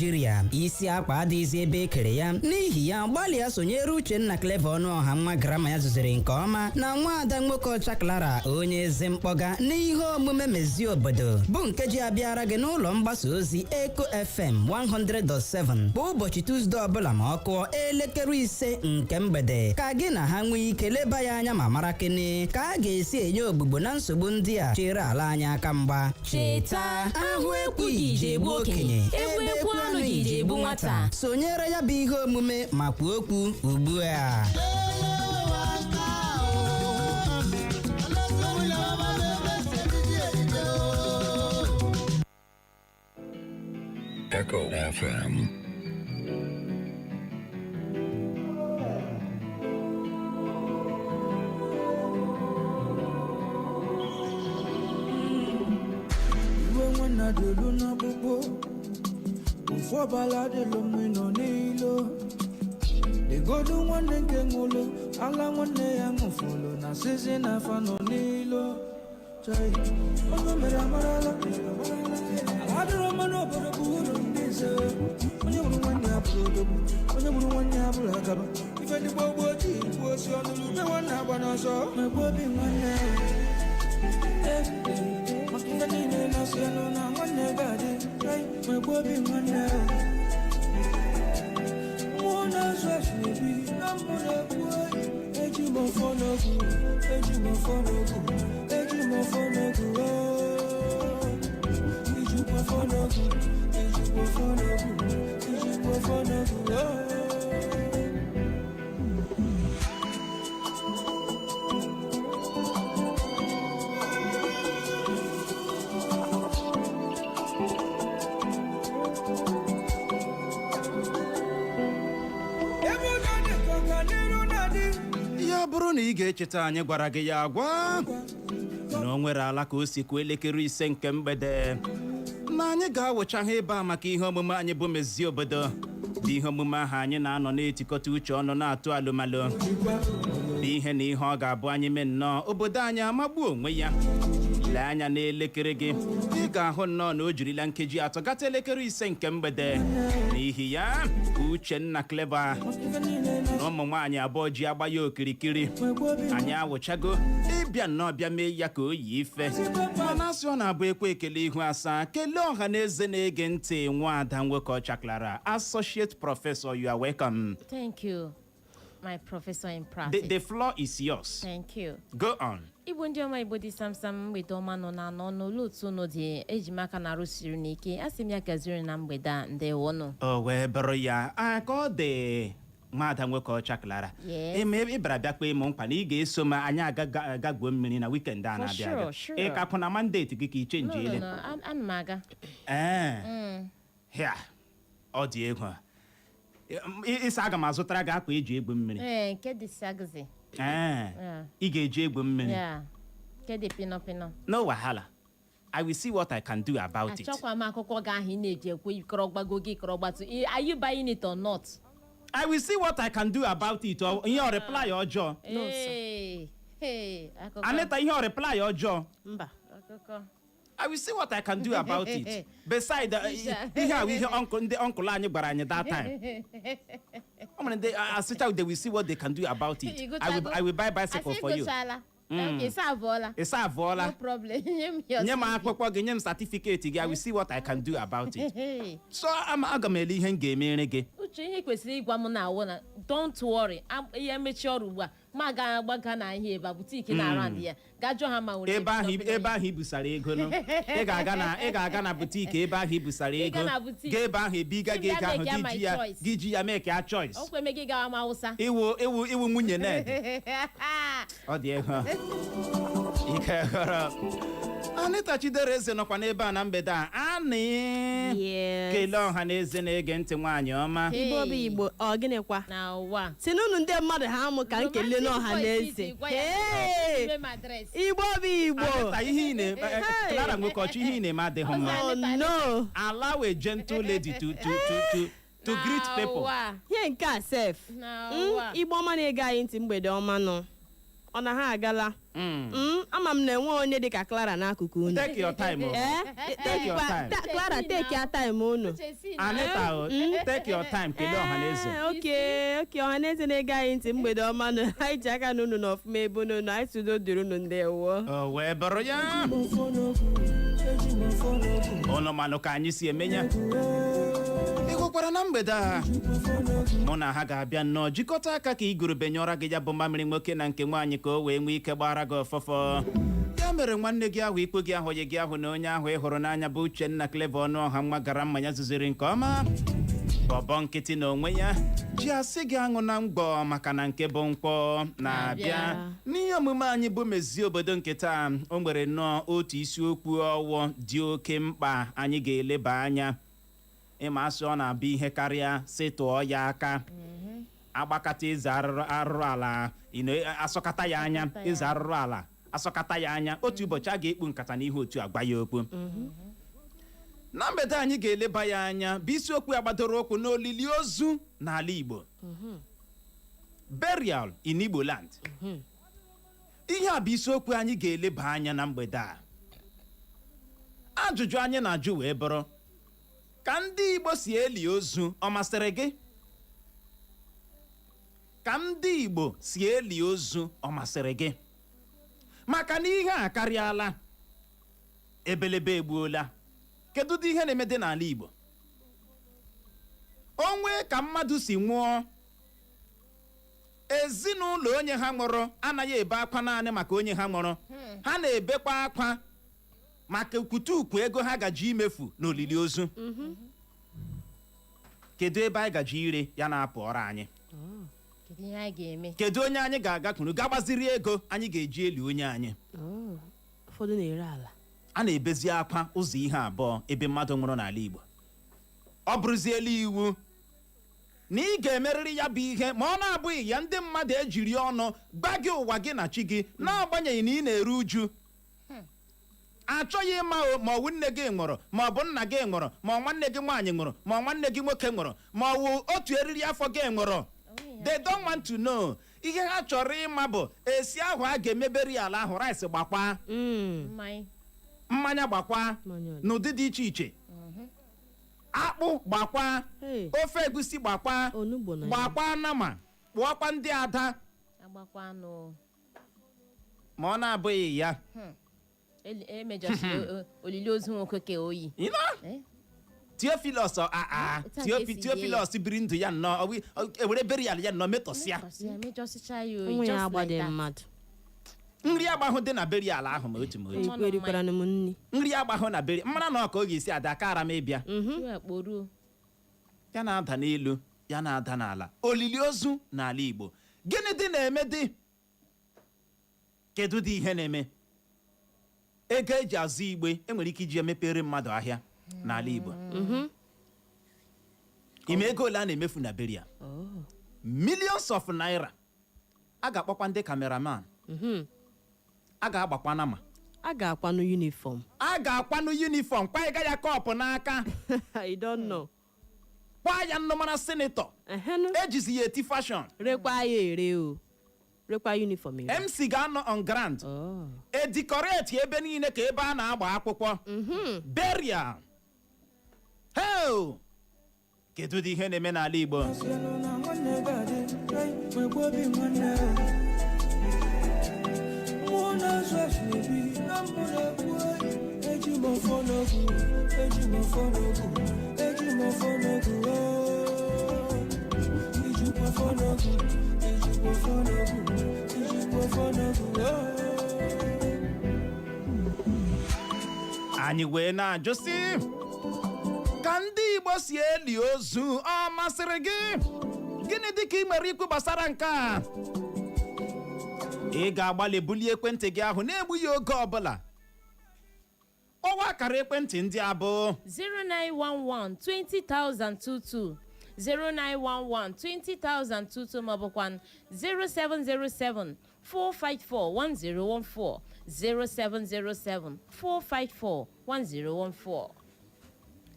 Naijiria. Isi akpa adịghịzi ebe e kere ya. N'ihi ya, gbalịa sonyere Uchenna Clever Ọnụọha, nwa grammar ya zụziri nke ọma, na nwaada nwoke ọcha Clara, onye eze mkpọga, n'ihe omume Mezie Obodo, bụ nke ji abịara gị n'ụlọ mgbasa ozi Eko FM 100.7 bụ ụbọchị Tuesday ọbụla ma ọ kụọ elekere 5 nke mgbede, ka gị na ha nwee ike leba ya anya ma mara kene ka a ga-esi enye ogbugbo na nsogbu ndị a chere ala anyị aka mgba. Cheta, ahụ ekwughị iji egbu okenye, ebe ekwu anụghị iji egbu nwata. Sonyere ya bụ ihe omume ma kwuo okwu ugbu a. Echo FM. Iwe nwanna dịlu n'ọkpụkpụ, ofu ọbala dịlụ mgbe ị nọ n'ilo. Legodu nwanne nke ṅụlụ ala nwanne ya ṅụfụlụ na sizi na afa nọ n'ilo. Chai, onye mere amarala ala adịrọ mma n'obodo bụ uru ndị nze. Onye gburu nwanne ya bụrụ odogwu, onye gburu nwanne ya bụrụ agaba. Ife ndị gboo gboo ji gbuo osi ọnụlụ ube nwanne agba n'ọsọ megbu obi nwanne. Maka ife niile na-asị elu na nwanne ga-adị. Chai, megbu obi nwanne. Mmụọ na-azụ azụ ebi na mmụ na-ekwu oyi. Eji m ọfọ n'ogu, eji m ọfọ n'ogu, eji m ọfọ n'ogu, ooo. Ijikwa ọfọ n'ogu, ijikwa ọfọ n'ogu, ijikwa ọfọ n'ogu, ooo. Ebe ụjọ dị ka ọganiru na-adị. Ya bụrụ na ị ga-echeta, anyị gwara gị ya agwa na o nwere ala ka o si kwuo elekere 5 nke mgbede na anyị ga-awụcha ha ebe a maka ihe omume anyị bụ Mezie Obodo, bụ ihe omume ahụ anyị na-anọ na-etikọta uche ọnụ, na-atụ alụmalụ, bụ ihe na ihe ọ ga-abụ anyị mee nnọọ obodo anyị amagbuo onwe ya. Lee anya n'elekere gị, ị ga-ahụ nnọọ na o jirila nkeji 3 gata elekere 5 nke mgbede. N'ihi ya, Uchenna Clever na ụmụ nwaanyị abụọ ji agba ya okirikiri, anyị awụchago ịbịa nnọọ bịa mee ya ka o yi ife. Mana asị ọ na-abụ ekwe ekele ihu asaa, kelee ọha na eze na-ege ntị. Nwaada nwoke ọcha Clara, associate professor, you are welcome. Thank you, my professor in The, practice. the floor is yours. Thank you. Go on. Igbo ndị ọma, Igbo dị samsam, mgbede ọma nọ na anọ n'olu otu unu dị. Eji m aka na-arụsiri n'ike, a sị m ya gaziri na mgbede a. Ndewonụ. O wee bụrụ ya a ka ọ dị, nwaada nwoke ọcha Clara. Yes. Eme ị bịara bịa kpee m nkwa na ị ga-eso m anyị aga gwuo mmiri na weekend a For na-abịa sure, abịa. sure. Ị ka kwụ na mandate gị ka i No, change no, ele? no, ana m aga. Ee, ya ọ dị egwu. Ịsa aga m azụtara gị akwa eji egwu mmiri. Ee, nke dị sexy. Ee. Yeah. Ị ga-eji egwu mmiri? Yeah. Nke dị pino pino. No wahala, I will see what I can do about it. Achọkwa m akụkọ gị ahụ ị na-eji ekwe ikọrọ gbago gị ikọrọ gbatu. Are you buying it or not? I will see what I can do about it. Ihe ọ reply ọjọọ? No, sir. Hey, hey, akụkọ. Anita, ihe ọ reply ọjọọ? Mba. Akụkọ. I will see what I can do about it. Beside, Tisha. ihe a bụ ihe uncle, ndị uncle anyị gwara anyị that time. Ọ nwere ndị asịcha they will see what they can do about it. I will buy bicycle Asị for you. gụchala. Okay, ịsa abụọla. Ịsa abụọla. No problem. Nye m your Nye m CV. akwụkwọ gị, nye m certificate gị. I will see what I can do about it. Hey. So ama aga m ele ihe m ga-emere gị. Uche, ihe kwesịrị ịgwa m na awụ na don't worry, ihe mechie ọrụ ugbu a, ma ga agbaga na ahịa ebe a, boutique na around ya, gaa jụọ ha ma nwere Ebe ahụ ebe ahụ ibusara ego nọ. Ị ga-aga na boutique ebe ahụ ibusara Ị ego. ga na boutique. Gaa ebe ahụ ebiga gị ego ahụ Bịa gị make ji ya my choice. gị ji ya mee ka ya choice. O kweme gị gawa m Awụsa. Iwu nwunye Ned. Ọ dị ego ike ghọrọ. Anita Chidera Eze nọkwa n'ebe a na mgbede a. Anị Yes. kelee ọha na eze na-ege ntị, nwaanyị ọma. Hey. Igbo bụ Igbo, ọ gịnịkwa? Na ụwa. Si n'unu ndị mmadụ ha amụ ka nkele n'ọha na eze. Hey! Igbo bụ Igbo. Anita, ihe ị na-eme, Hey. Clara Nwokochi, ihe ị na-eme adịghị mma. Oh no. Allow a gentle lady to greet people. Ihe nke a sef. Na Igbo ọma na-ege anyị ntị, mgbede ọma nọ. Ọ na ha agala. Ama m na enwe onye dịka Clara n'akụkụ unu. Take your time o. Ee, Take your time. Clara, take your time unu. Anita o, take your time, kelee ọha na eze. Ee, oke ọhaneze na-ege anyị ntị, mgbede ọma nụ. Anyị ji aka n'unu n'ọfụma ebe unu nọ. Anyị sụdo dịrị unu, ndewo. O wee bụrụ ya, ụnụ manụ ka anyị si eme ya. Ị hụkwara na mgbede a, mụ na ha ga-abịa nnọọ jikọta aka ka igurube nyọra gị ya bụ mamịrị nwoke na nke nwaanyị, ka o wee nwee ike gbara gị ọfọfọ. Ya mere, nwanne gị ahụ, ikwu gị ahụ, onye gị ahụ na onye ahụ ị hụrụ n'anya bụ Uchenna Clever ọnụ ọha nwa gara mmanya zuziri nke ọma, bọbọ nkịtị na onwe ya ji asị gị aṅụ na mgbọ, maka na nke bụ nkwọ na-abịa. Na-abịa. N'ihe omume anyị bụ Mezie Obodo nke taa, o nwere nnọọ otu isiokwu ọwụ dị oke mkpa anyị ga-eleba anya. Ịma asị ọ na-abụ ihe karịa sị tụọ ya aka, agbakata eze arụrụ arụrụ ala, asọkata ya anya. Asọkata ya. Eze arụrụ ala asọkata ya anya, otu ụbọchị a ga-ekpu nkata n'ihu otu agwa ya okwu. Na mgbede anyị ga-eleba ya anya bụ isiokwu ya gbadoro ụkwụ n'olili ozu n'ala Igbo, burial in Igbo land. Ihe a bụ isiokwu anyị ga-eleba anya na mgbede a. Ajụjụ anyị na-ajụ wee bụrụ, ka ndị Igbo si eli ozu, ọ masịrị gị? Ka ndị Igbo si eli ozu, ọ masịrị gị? Maka na ihe a karịala, ebelebe egbuola. Kedu ụdị ihe na-eme dị n'ala Igbo? Onwe ka mmadụ si nwụọ, ezinụlọ onye ha nwụrụ anaghị ebe akwa naanị maka onye ha nwụrụ, ha na-ebekwa akwa maka kwutukwu ego ha gaji imefu n'olili ozu. Kedu ebe anyị gaji ire ya na-apụ ọrụ anyị? Kedu ihe anyị ga-eme? Kedu onye anyị ga-agakwuru ga gbaziri ego anyị ga-eji eli onye anyị? Oh, ụfọdụ na-ere ala. A na-ebezi akwa ụzọ ihe abụọ ebe mmadụ nwụrụ n'ala Igbo. Ọ bụrụziela iwu na ị ga-emerịrị ya bụ ihe, ma ọ na-abụghị ya, ndị mmadụ ejiri ọnụ gba gị ụwa gị na chi gị, n'agbanyeghị na ị na-eru uju. Achọghị ịma o, ma ọ bụ nne gị nwụrụ, ma ọ bụ nna gị nwụrụ, ma ọ nwanne gị nwaanyị nwụrụ, ma ọ nwanne gị nwoke nwụrụ, ma ọ wụ otu eriri afọ gị nwụrụ, they don't want to know. Ihe ha chọrọ ịma bụ esi ahụ a ga-emeberi ala ahụ, rice gbakwa, mmanya, mmanya gbakwa, Mmanya ọdị. n'ụdị dị iche iche, akpụ gbakwa, Hey. ofe egusi gbakwa, Onugbo na ya. gbakwa nama, kpụọkwa ndị ada. Agbakwa anụ. Ma ọ na-abụghị ya, Emejọsiri olili ozu nwoke ka oyi. You know? Eh? Theophilus aa Otu a ka esi Theophilus biri ndụ ya nnọọ, ewere burial ya nnọọ metọsịa. Mejọsịa, mejọsịcha ya oyi. Nwa ya Just agbadị like that. mmadụ. Nri agbahụ dị na burial ahụ ma otu ma otu. Ekwu erikwara m nri. Nri agbahụ na burial mara na ọ ka ọ ga-esi ada kara m ịbịa. Tupu kporuo. Ya na-ada n'elu, ya na-ada n'ala. Olili ozu n'ala Igbo, gịnị dị na-eme dị? Kedu dị ihe na-eme? Ego eji azụ igbe enwere ike iji emepere mmadụ ahịa n'ala Igbo. Ime ego ole a na-emefu na burial? Oh. Millions of naira. A ga-akpọkwa ndị cameraman, a ga-agbakwa nama, A ga-akwanụ uniform. A ga-akwanụ uniform, kwanyega ya cup n'aka. I don't know. Kwa ya nnụmara senator. Ehenụ. Ejizi ya eti fashion. Rekwa ya ere o, rekwa uniform ere. MC ga-anọ on ground. Oh. E decorate ebe niile ka ebe a na-agba akwụkwọ burial. Heo, kedu dị ihe na-eme n'ala Igbo? Sịnụ na nwanne ga-adị, chai, nwekwa obi nwanne. Mụ na-azụ azụ ebi na mbụ na-ekwu, eji m ọfọ n'ogu, eji m ọfọ n'ogu, eji m ọfọ n'ogu, oo. Ijikwa ọfọ n'ogu, ijikwa ọfọ n'ogu, ijikwa ọfọ n'ogu, oo. Anyị wee na-ajụ sị, ka ndị Igbo si eli ozu, ọ masịrị gị? Gịnị dị ka ị nwere ikwu gbasara nke a? Ị ga-agbalị bulie ekwentị gị ahụ na-egbughị oge ọbụla, kpọwa akara ekwentị ndị a bụ 0911 20022, 0911 20022, maọbụkwa 0707 454 1014, 0707 454 1014.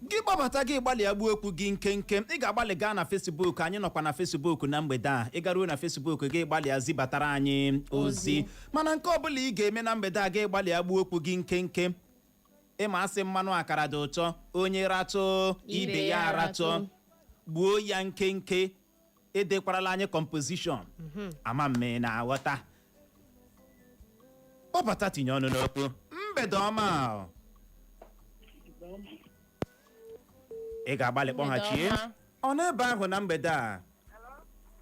Gị gbabata, gị gbalịa gbuo okwu gị nkenke. Ị ga-agbalị gaa na Facebook. Anyị nọkwa na Facebook na mgbede a. Ị garuo na Facebook, gị gbalịa zibatara anyị ozi. Mana nke ọbụla ị ga-eme na mgbede a, gị gbalịa gbuo okwu gị nkenke. Ịma asị mmanụ akara dị ụtọ, onye ratụ ibe ya aratụ. Gbuo ya nkenke, edekwarala anyị composition. Ama mme na-aghọta. Kpọbata, tinye ọnụ n'okwu. Mgbede ọma o. Ị ga-agbalị kpọghachie. Mgbede ọma. Ọ n'ebe ahụ na mgbede a.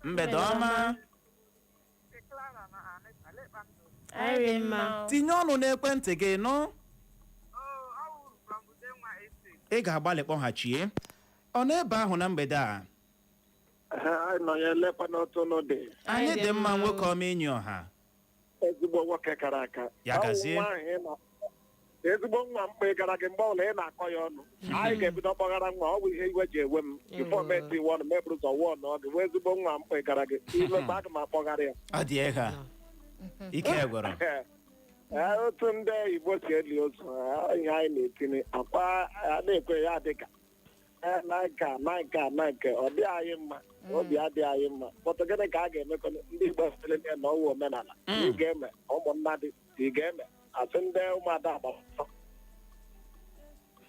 Mgbede ọma. Anyị dị mma. Tinye ọnụ n'ekwentị gị nụ. Ị ga-agbalị kpọghachie. Ọ n'ebe ahụ na mgbede a. Anyị nọ ya elekwa n'otu ụlọ dị. Anyị dị mma, nwoke ọma, enyi ọha. Ezigbo nwoke kara aka. Ya Ọ wụ gazie. nwa ahụ ị ezigbo nwa mkpe gara gị mgbe ọbụla ị na-akọ ya ọnụ, anyị ga-ebido kpọghara nwa. Ọ bụ ihe iwe ji ewe m. Before m eti iwe ọnụ, mebụrụ ụzọ wụọ nọ gị wee ezigbo nwa mkpe gara gị iwe mgbe aga m akpọghara ya. Ọ dị ịha ike gwụrụ. Ee, otu ndị Igbo si eli ozu, ihe anyị na-etinye akwa a na-ekwe ya dịka ee, na nke a, na nke a, na nke ọ dị anyị mma, obi adịghị anyị mma. Pọtụ gịnị ka a ga-emekọ? Ndị Igbo sịrị na ọwụ omenala. Ị ga-eme ụmụnna dị, ị ga-eme asị ndị ụmụada agbara ọsọ.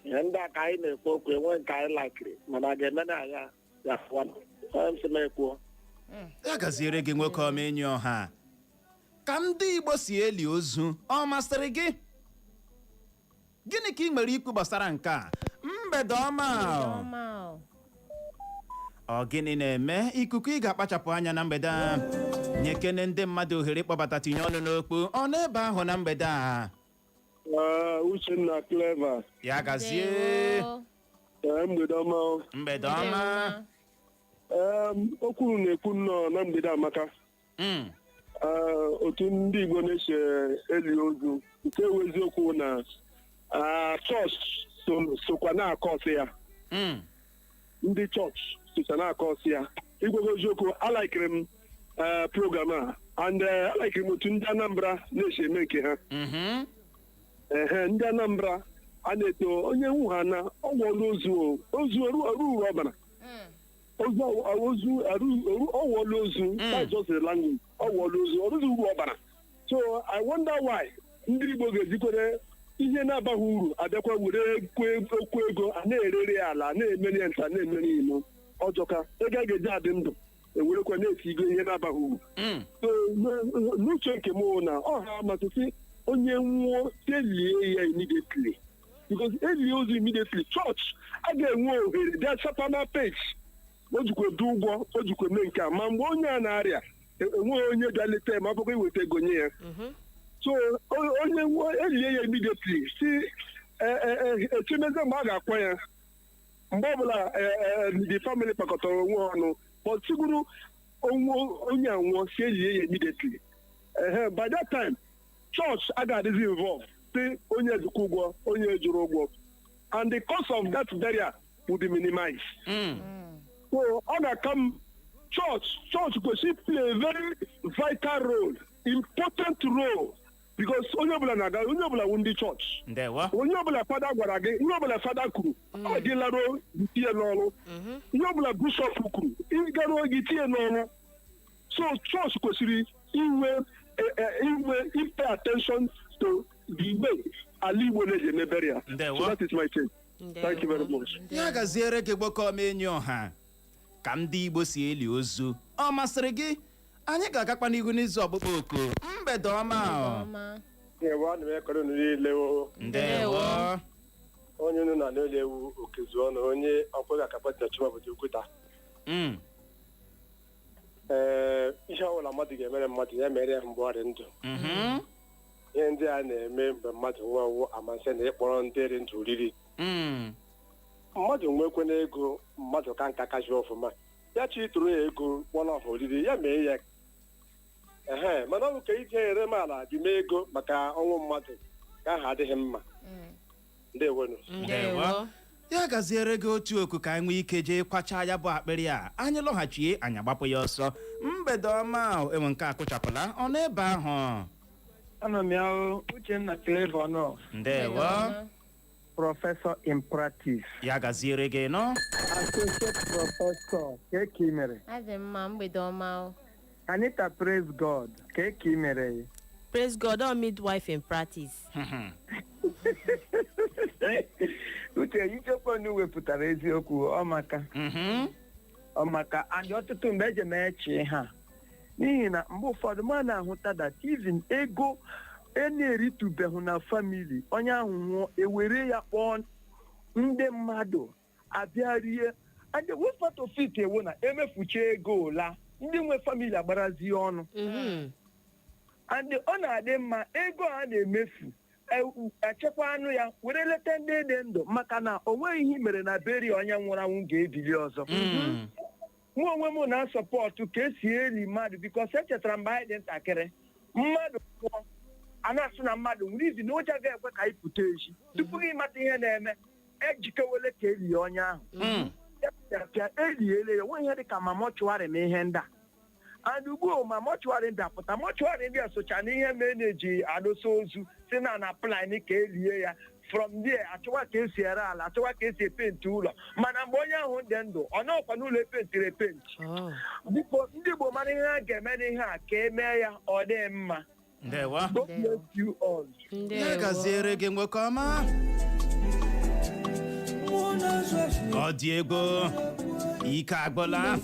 Ihe ndị a ka anyị na-ekwu okwu enwe nke anyị lakiri, mana a ga-eme na ya ya fụwa. Onye m sị m ekwuo. Ya gaziere gị, nwoke ọma, enyi ọha. Ka ndị Igbo si eli ozu, ọ masịrị gị? Gịnị ka ị nwere ikwu gbasara nke a? Mgbede ọma o. Ọma o. Ọ gịnị na-eme ikuku? Ị ga-akpachapụ anya na mgbede a. Nyekene ndị mmadụ ohere ịkpọbata, tinye ọnụ n'okpu. Ọ n'ebe ahụ na mgbede a. Uchenna, Clever. Ya gazie. Ndewo. Ee, mgbede ọma. Mgbede ọma. Okwu na-ekwu nnọọ na mgbede amaka. Otu ndị Igbo na-esi eli ozu, nke ewu eziokwu na chọọchị sokwa na-akọsị ya. Ndị chọọchị socha na-akọsị ya. Igwego eziokwu, alaikiri m program a and alaikiri m otu ndị Anambra na-esi eme nke ha. Ehe, ndị Anambra a na-eto onye nwu ha na ọgwọla ozu o. Ozu oru uru ọbara. Ozu ozu ọwụọla ozu. That's just the language. Ọwụọla ozu, ọrụzi uru ọbara. So I wonder why ndị Igbo ga-ejikwere ihe na-abaghị uru abịakwa were okwu ego a na-erere ya ala, na-emeri ya nta, na-emeri imo ọjọka. Ego a ga-eji adị ndụ ewerekwa na-esi igo ihe na-abaghị uru. So n'uche nke m na ọ ha amasịsị onye nwụọ, elie ya immediately, because elie ozu immediately, church a ga-enwe ohere bịa chapana page o jikwa du ụgwọ, o jikwa mee nke a. Ma mgbe onye a na-arịa, enweghị onye bịa leta ya ma ọ bụkwa iweta ego nye ya. So onye nwụọ, elie ya immediately, si echemeze mgbe a ga-akwa ya, mgbe ọbụla the family kpakọtara onwe ha ọnụ. But siguru onwe onye a nwụọ, si elie ya immediately. Ehe, by that time church agaghịzi involve si onye jikwa ụgwọ, onye jụrụ ụgwọ, and the cost of that burial will be minimized. So ọ ga-aka m church kwesịrị play a very vital role, important role, because onye ọbụla na-aga, onye ọbụla wụ ndị church. Ndewo. Onye ọbụla fada gwara gị, ihe ọbụla fada kwuru, ọ gị laruo gị tinye n'ọrụ. Ihe ọbụla bishọp kwuru, ị garuo gị tinye n'ọrụ. So church kwesịrị inwe pay attention to the way ala Igbo na-eji eme burial. Ndewo. So that is my take. Thank you very much. Ya gaziere gị, gbokọ m, enyi ọha. Ka ndị Igbo si eli ozu, ọ masịrị gị? Anyị ga-agakwa n'ihu n'izu ọkpụkpọ oku. Mgbede ọma o. Ọma. Ewu, ana m ekele unu niile o. Ndewo. Onye unu na n'elu ewu okezuo na onye ọkweghị akapati na Chimaobodo Okwuta. Ee, ihe ọbụla mmadụ ga-emere mmadụ, ya mere ya mgbe ọ dị ndụ. Ihe ndị a na-eme mgbe mmadụ nwụọ ọnwụ amasị na ịkpọrọ ndị dị ndụ oriri. Mmadụ nwekwana ego, mmadụ ka nka kachi ọfụma, ya chi tụrụ ya ego kpọrọ ọha oriri, ya mee ya. Ehe, mana ọ bụ ka ije ere m ala dị mee ego maka ọnwụ mmadụ ka ahụ adịghị mma. Ndewonu. Ndewo. Ya gaziere gị. Otu oku ka anyị nwee ike jee kwachaa ya bụ akpịrị a. Anyị lọghachie, anyị agbapụ ya ọsọ. Mgbede ọma o. Enwe nke akụchapụla ọ n'ebe ahụ. Ana m ya o, Uchenna Clever nọ. Ndewo. Professor in practice. Ya gaziere gị nọ. Associate Professor, ka ị mere? Adị mma, mgbede ọma o. Anita, praise God, ka ị mere? Praise God, all midwife in practice. Uche, ichekwanu wepụtara eziokwu ọmaka. Ọmaka and ọtụtụ mgbe eji m eche ha n'ihi na mgbe ụfọdụ m na-ahụta that even ego e na-eritubeghị na family onye ahụ nwụọ, ewere ya kpọọ ndị mmadụ abịa rie, and the worst part of it ewo na emefucha ego ụla, ndị nwe family agbarazie ọnụ. And ọ na-adị mma ego a na-emefu echekwa anụ ya were leta ndị dị ndụ, maka na o nweghị ihe mere na beri onye nwụrụ anwụ ga-ebili ọzọ. Mụ onwe m na-asupport ka esi eri mmadụ, because echetara mgbe anyị dị ntakịrị, mmadụ pụọ, a na-asị na mmadụ nwere izi na ụjọ ga-ekwe ka anyị pụta echi tupu gị mata ihe na-eme, ejikewele ka elie onye ahụ. Pịa eliele ya, nwe ihe dị ka ma mortuary ma ihe ndị a. And ugbu ma mortuary ndị apụta, mortuary ndị a socha na ihe mee na-eji adụsa ozu si na plan ka elie ya. From there achọwa ka esi ere ala, achọwa ka esi epenti ụlọ, mana mgbe onye ahụ dị ndụ, ọ nọkwa n'ụlọ epentiri epenti. Biko, ndị Igbo mara ihe ha ga-eme n'ihe a ka emee ya ọ dị mma. Ndewo. God bless you all. Ya gaziere gị, nwoke ọma. Ọ dị ego, ike agwụla.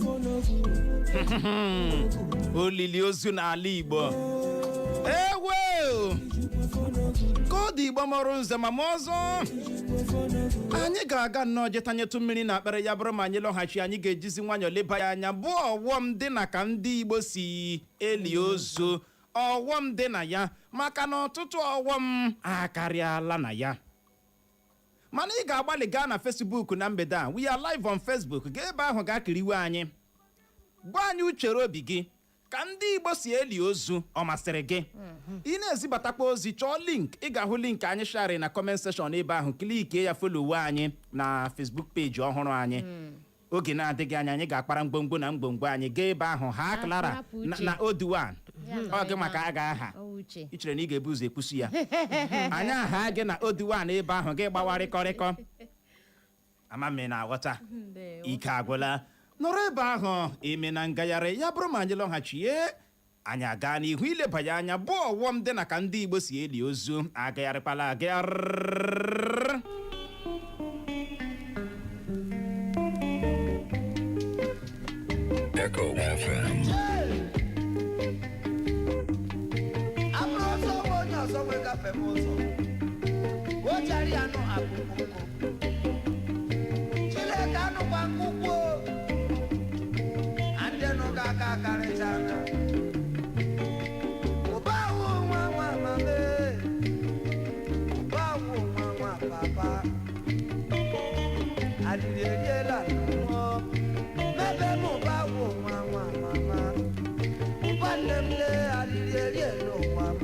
Olili ozu n'ala Igbo ewe ka ọ dị. Igbo mụrụ nze ma ma ọzọ, anyị ga-aga nnọọ jetanyetụ mmiri na akpere. Ya bụrụ ma anyị lọghachi, anyị ga-ejizi nwayọọ leba ya anya, bụ ọghọm dị na ka ndị Igbo si eli ozu, ọghọm dị na ya, maka na ọtụtụ ọghọm akarịala na ya. Mana ị ga-agbalị gaa na Facebook na mgbede a. We are live on Facebook. Gaa ebe ahụ, gaa kiriwe anyị, gwa anyị uchere obi gị ka ndị Igbo si eli ozu, ọ masịrị gị? Ị na-ezibatakwa ozi, chọọ link, ị ga-ahụ link anyị share na comment section ebe ahụ. Clickie ya, followe anyị na Facebook page ọhụrụ anyị. Oge na-adịghị anya, anyị ga-akpara mgbomgbo na mgbomgbo anyị gaa ebe ahụ ha. Clara Hapụ na Uche. na Oduwan Ya nọ ọ gị ebe maka ahụ. a ga-aha. Ọ Uche. Ị chere na ị ga-ebu ụzọ ekwusi ya, anyị aha gị na Oduwan ebe ahụ, gị gbawarịkọrịkọ. Ama m ị na-aghọta. Ndewo. Ike agwụla, nọrọ ebe ahụ eme na ngagharị. Ya bụrụ ma anyị lọghachie, anyị aga n'ihu ilebanye anya bụ ọghọm dị na ka ndị Igbo si eli ozu. Agagharịkwala agagharị. Echo FM. Abụrụ ọsọ nwe onye ọzọ nwee gafe m ụzọ o jari anụ akpụkpọ ụkwụ Chineke anụkwa nkwụkwụ andịnụ ga aka karịcha aka ụba awụ nwa nwa mame, ụba awụ nwa nwa papa, aliri eriela mmụọ mebe m. Ụba awụ nwa nwa mama, ụba nne m lee, aliri eriela ụwa m.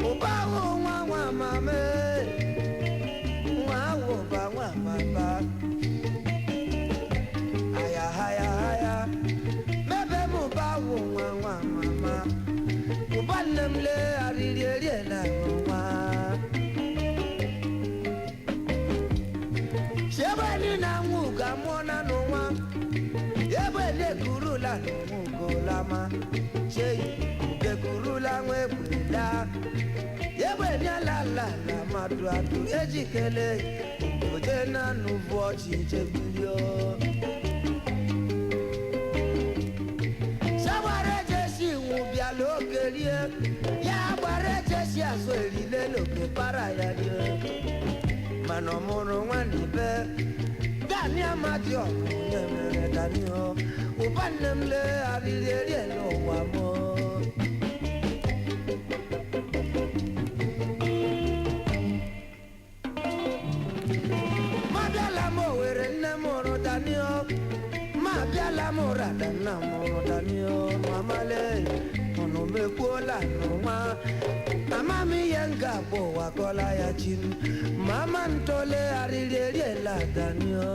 Ụba awụ nwa nwa mama, nwa awụ ụba nwa papa, aya haya haya mebe m. Ụba awụ nwa nwa mama, ụba nne m lee, arịrị eriela n'ụwa. Ebe niile anwụ ga-amụọ na n'ụwa, ebe elekurula n'ụwa ugolama chei ugekurula nwa egbela egbe niala la la mmadụ atụ ejikele oje na nụbụ ọchị chebirio. Sagbara ejesi iwu bịala oke rie ya, gbara ejesi azụ erile n'oke para ya rie, mana ọ mụrụ nwa na ibe Dani Amadi ọbụ onye mere Dani o. Ụba nne m lee, arịrị erie n'ụwa m. Ma bịala m Owere, nne m mụrụ Dani o. Ma bịala m Rada, nna m mụrụ Dani o. Mama lee, unu mekwuola n'ụwa mama m ihe m ga-akpọ ụwa kọla ya chi m. Mama ntole, arịrị eriela Dani o.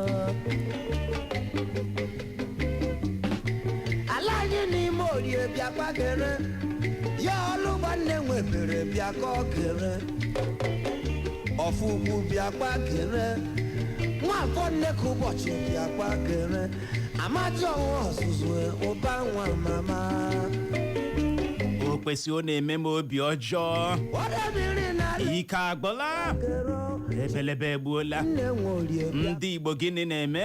Ala anyị n'ime orie bịakwa gere ya ọlụgba nne nwebere bịa. Bịakọ kere ọfụkwu, bịakwa kere nwafọ nneka ụbọchị, bịakwa kere amadi ọnwa ọzụzụ ụba nwa mama. O kwesị, ọ na-eme m obi ọjọọ. Ọdebiri na Ike agbọla, ebelebe egbuola. Nne nworie bịa. Ndị Igbo, gịnị na-eme?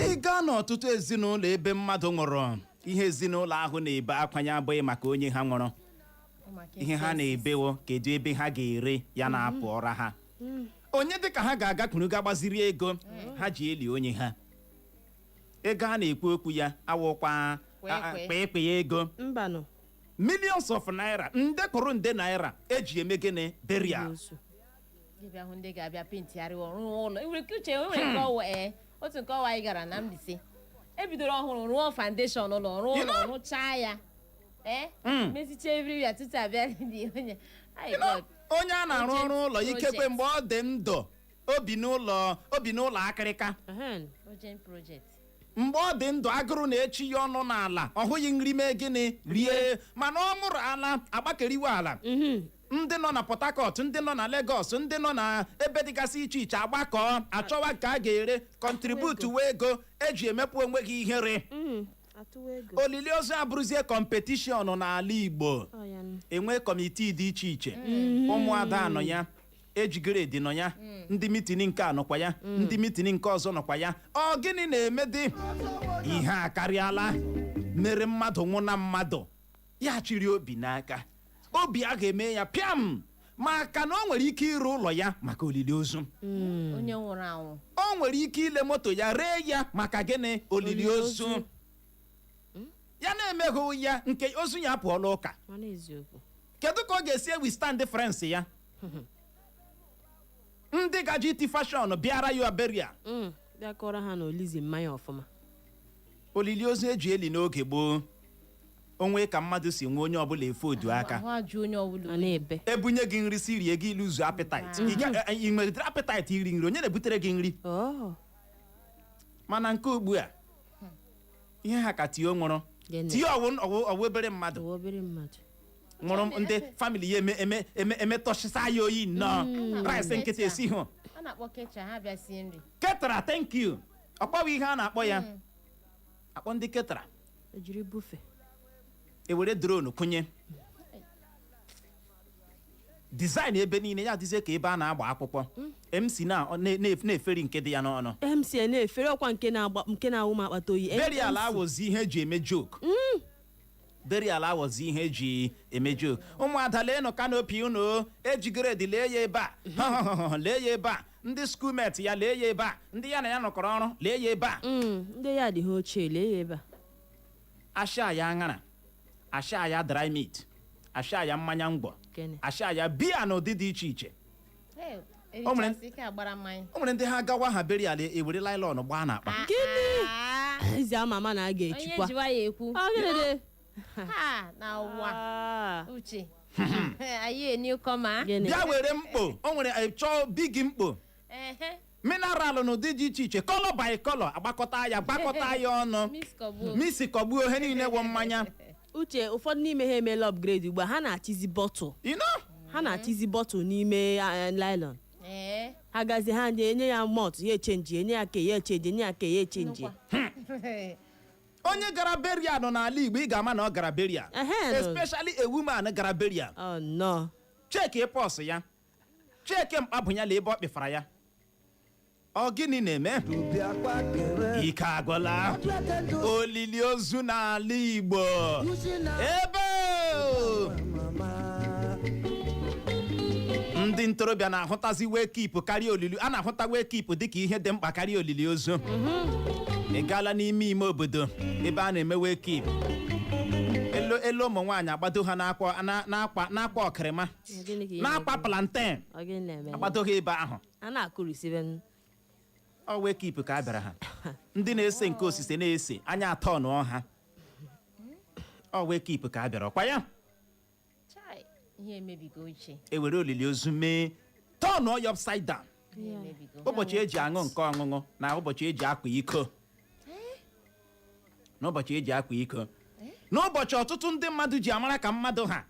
Ị gaa n'ọtụtụ ezinụlọ ebe mmadụ nwụrụ, ihe ezinụlọ ahụ na-ebe akwanye abụghị maka onye ha nwụrụ. Maka Ihe ha expenses. na-ebewo, kedu ebe ha ga-ere ya na-apụ ọra ha, onye dịka ha ga-agakwuru ga gbaziri ego ha ji eli onye ha. Ego a na-ekwu okwu ya awụkwa Kwee, kwee. kpee ego Mbanụ. millions of naira, nde kwuru nde naira eji eme gịnị? Burial. Ozu. Gị bịa hụ ndị ga-abịa pentigharị ọrụ ụlọ. Enwere ike uche, enwere nke ọwụ, ee, otu nke ọwa anyị gara na Mbaise, ebidoro ọhụrụ rụọ foundation ụlọ, rụọ You ụlọ, know? rụchaa ya, ee, mezicha everywhere tutu abịa dị onye. Ay, You know, God. onye a na-arụ Project, ọrụ ụlọ, ikekwe project. mgbe ọ dị ndụ, obi n'ụlọ, obi n'ụlọ akịrịka. Ehen. Urgent project. Mgbe ọ dị ndụ, agụrụ na-echi ya ọnụ n'ala, ọ hụghị nri mee gịnị rie, mana ọ mụrụ ala agbakeriwe ala. Ndị nọ na Port Harcourt, ndị nọ na Lagos, ndị nọ na ebe dịgasị iche iche agbakọ achọwa ka a ga-ere, contribute wee ego eji emepụ onwe gị ihere. Atụwa ego. Olili ozu abụrụzie competition n'ala Igbo. Ọ ya nụ. Enwe committee dị iche iche, ụmụada anọ ya, eji grade nọ ya, ndị meeting nke a nọkwa ya, ndị meeting nke ọzọ nọkwa ya. Ọ gịnị na-eme dị ihe a karịala mere mmadụ nwụ na mmadụ ya chịrị obi n'aka, obi a ga-eme ya pịam, maka na o nwere ike ịrụ ụlọ ya maka olili ozu. Onye nwụrụ anwụ. O nwere ike ile moto ya, ree ya maka gịnị? Olili ozu. Ya na-emeghị ya nke ozu ya apụọla ụka. Mana eziokwu. Kedu ka ọ ga-esi withstand friends ya, ndị gaji iti fashion bịara ya burial? Bịa kọrọ ha na olizi mmanya ọfụma. Olili ozu eji eli n'oge gboo, onwe ka mmadụ si nwee, onye ọbụla efe odu aka. Ahụ ajụ onye ọbụla. A na-ebe. Ebunye gị nri si rie, gị lose appetite. Ị nwere appetite iri nri, onye na-ebutere gị nri? Oh. Mana nke ugbu a, ihe ha ka tio nwụrụ. Gịnị? Tio ọwụ ọwụ ọwụ obere mmadụ. Ụwa obere mmadụ. Nwụrụ, ndị family ya eme eme eme emetọchisa ya oyi nnọọ, rice nkịtị esi hụ. A na-akpọ caterer, ha bịa sie nri. Caterer, thank you. Ọkpọwa ihe a na-akpọ ya, akpọ ndị caterer. Ejiri buffet. Ewere drone kụnye design ebe niile, ya adịzie ka ebe a na-agba akwụkwọ. MC na-eferi nke dị ya n'ọnụ. MC na-efere ọkwa nke na-agba, nke na-awụ m akpata oyi. Burial MC. awụzi ihe eji eme joke. Burial awụzi ihe eji eme joke. Ụmụada, leenụ canopy unu eji grade, lee ya ebe a, lee ya ebe a, ndị schoolmate ya, lee ya ebe a, ndị ya na ya nọkọrọ ọrụ, lee ya ebe a. Ndị ya dị ha ochie, lee ya ebe a. Asha ya aṅara, asha ya dry meat, asha ya mmanya ngwọ. Gịnị? Asha ya biya n'ụdị dị iche iche. Hey, O nwere- erichasị ike agbara mmanya. O nwere ndị ha gawa ha burial, ewere nylon gbaa n'akpa. Gịnị? Ah, Ezi ama ama na a onye ga-echukwa. jiwa ya ekwu. Ọ gịnị dị? Ha na ụwa. Ah, Uche, are you a newcomer? Gịnị? Bịa were mkpo, o nwere chọọ big mkpo. Mineral n'ụdị dị iche iche, colour by colour, agbakọta ya, gbakọta ya ọnụ. Miss Kọgbuo. Mix kọgbuo ihe niile wụ mmanya. Uche, ụfọdụ n'ime ha emeela upgrade ugbu a, ha na-achịzi bottle. You know? Ha na-achịzi bottle n'ime nylon. Ha gazie, ha enye ya malt, ya echange, enye ya ke ya echange, enye ya ke ya echange. Nnukwu. Onye gara burial nọ n'ala Igbo, ị ga-ama na ọ gara burial. Ehe, nụ. Especially a woman gara burial. Oh no. Check purse ya, check mkpabụ ya, la ebe ọ kpịfara ya. Ọ gịnị na-eme? Bịakwa kere. Ike agwụla. Olili ozu n'ala Igbo ebe Mama. ndị ntorobịa na-ahụtazi wake keep karịa olili a na-ahụta wake keep dịka ihe dị mkpa karịa olili ozu. Ị gaala n'ime ime obodo ebe a na-eme wake keep, elu elu ụmụ nwaanyị agbado ha n'akwa n'akwa ọkịrịma. Gịnị ka ị N'akwa na-ekwu? plantain. Ọ gịnị na-eme? Agbado ha ebe ahụ. A na-akụrisibe n- Ọ wake keep ka a bịara ha. Ndị na-ese nke osise na-ese anya atọ nụọ ha. Ọ wake keep ka a bịara ọkwa ya. Chai, ihe emebigo uche. Ewere olili ozu mee tọnụọ ya upside down. Ihe emebigo. Ụbọchị eji aṅụ nke ọṅụṅụ na ụbọchị eji akwa iko, n'ụbọchị eji akwa iko, n'ụbọchị ọtụtụ ndị mmadụ ji amara ka mmadụ ha.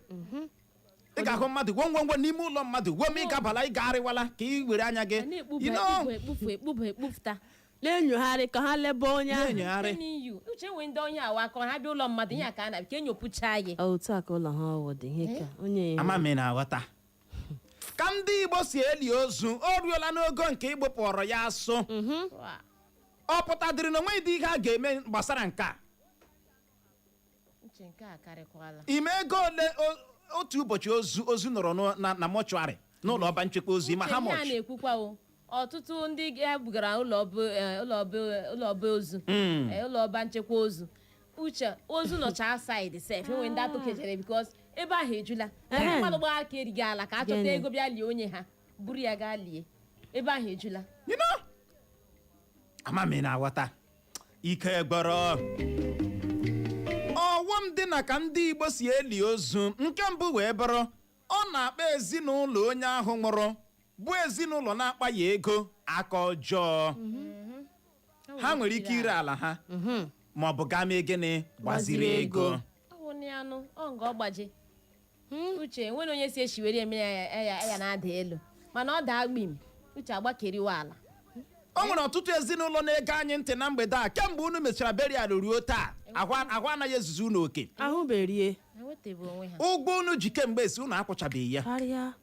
Ị ga-ahụ mmadụ gwongwongwo n'ime ụlọ mmadụ gwom, ị gabala, ị gagharịwala ka ị were anya gị A na-ekpuba you know, ekpufu, ekpufu, ekpuba, ekpufụta. Na-enyogharị ka ha lebe onye ahụ. Na-enyogharị. Telling you, Uche, nwee ndị onye awa aka ha bịa ụlọ mmadụ, ihe a ka a na ka enyopụcha gị. Ọ, otu a ka ụlọ ha ọwụ dị, ihe ka onye Ama m ị na-aghọta ka ndị Igbo si eli ozu. O ruola n'ogo nke igbupụrụ ya asụ. Wa. Ọ pụtadịrị na onweghị dị ihe a ga-eme gbasara nke a. Uche, nke a karịkwala. Ime ego ole otu ụbọchị ozu nọrọ na mortuary, n'ụlọ ọba nchekwa ozu, ịma Uche, ha ihe a much? na-ekwukwa o, ọtụtụ ndị e bugara ụlọ ọba ụlọ ọba ozu, ụlọ ọba nchekwa ozu, Uche, ozu nọcha outside sef, enwe ndị atụkejere because ebe ahụ ejula. Mmadụ gbaa aka erighị ala ka a chọta Gịnị? ego bịa lie onye ha, buru ya gaa lie, ebe ahụ ejula. You know? Ama m ị na-aghọta. Ike gbọrọ ọghọm dị na ka ndị Igbo si eli ozu. Nke mbụ wee bụrụ, ọ na-akpa ezinụlọ onye ahụ nwụrụ, bụ ezinụlọ na-akpa ya ego, aka ọjọọ. Ha nwere ike ire ala ha ma ọ bụ gaa mee gịnị? Gbaziri Gbaziri ego. ego. Ọ bụ na ya nụ ọ nga ọ gbaje. Uche, nwere onye si eshiwere eme ya, ya ya na-ada elu, mana ọ daa gbim, Uche, agbakeriwa ala. O nwere ọtụtụ ezinụlọ na-ege anyị ntị na mgbede a, kemgbe unu mechara burial ruo taa, ahụ anaghị ezuzu unu oke. Ahụberie. Ha nwetabe onwe ha. Ụgwọ unu ji kemgbe esi unu akwụchabeghị ya. Karịa.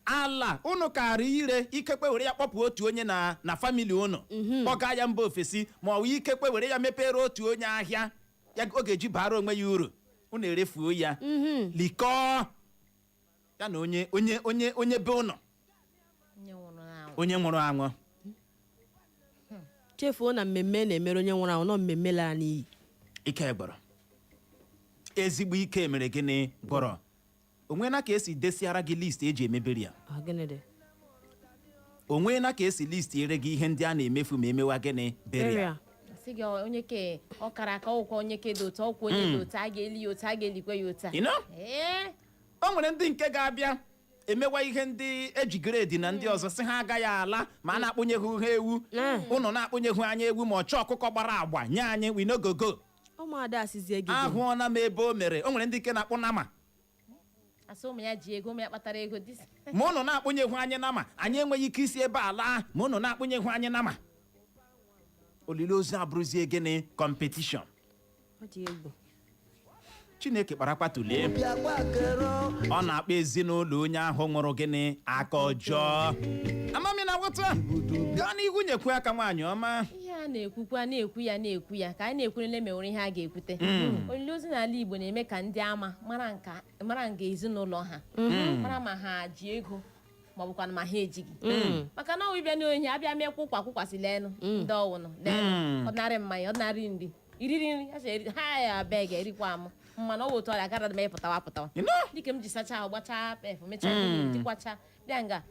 Ala unu kara ire, ikekwe were ya kpọpụ otu onye na family unu, kpọga ya mba ofesi, ma ọ bụ ikekwe were ya mepere otu onye ahịa ya ọ ga-eji bara onwe ya uru. Unu erefuo ya, likọọ ya na onye be ụnọ. Onye nwụrụ anwụ. Onye nwụrụ anwụ. Chefuo na mmemme na-emere onye nwụrụ anwụ nọ, mmemme lara n'iyi. Ike gbọrọ, ezigbo ike mere gịnị? Gbọrọ onweela ka esi desiara gị list eji emeberi ya. Ọ gịnị dị? Onweela ka esi list ere gị ihe ndị a na-emefu ma emewa gịnị? Burial. Burial. Sị gị onye ke ọkara aka ọkwa, onye ke dị otu ọkwa, onye dị otu a ga-eli ya otu a ga-elikwe ya otu a. You know? Ee. O nwere ndị nke ga-abịa emewa ihe ndị eji grade na ndị ọzọ si ha agaghị ala ma a na-akpụnyeghị ha ewu. Ụnụ na-akpụnyeghị anya ewu ma ọ chọọ ọkụkọ gbara agba nye anyị, we no go go. Ụmụada asịzie gị gịnị? Ahụọna m ebe o mere. O nwere ndị nke na-akpụ nama. Asị ụmụ ya ji ego, ụmụ ya kpatara ego dis. Ma ụnụ na-akpụnyeghị anyị nama, anyị enweghị ike isi ebe a laa ma ụnụ na-akpụnyeghị anyị nama. Olili ozu abụrụzie gịnị? Competition. Ọ dị egwu. Chineke kparakpa tụlee. Bịakwa kero. Ọ na-akpa ezinụlọ onye ahụ nwụrụ gịnị? Aka ọjọọ. Amami na nghọta, gaa n'ihu, nyekwu aka, nwaanyị ọma. Ihe a na-ekwukwa, na-ekwu ya, na-ekwu ya, ka anyị na-ekwurele ma enwere ihe a ga-ekwute. Olili ozu n'ala Igbo na-eme ka ndị ama mara nka, mara nga ezinụlọ ha, mara ma ha ji ego ma ọ bụkwa ma ha ejighị, maka na ọnwụ ịbịa n'ohi abịa mekwa ụkwa kwụkwasị leenụ ndị ọwụnụ leenụ ọdịnarị mmanya, ọdịnarị nri, iriri nri ha sị ha ya abịa ga-erikwa amụ mmanụ ọwụ otu ọrịa gara m ịpụtawa apụtawa. You know? Dịka m ji sacha ahụ, gbachaa pef, mechaa mmiri, jikwacha bịa nga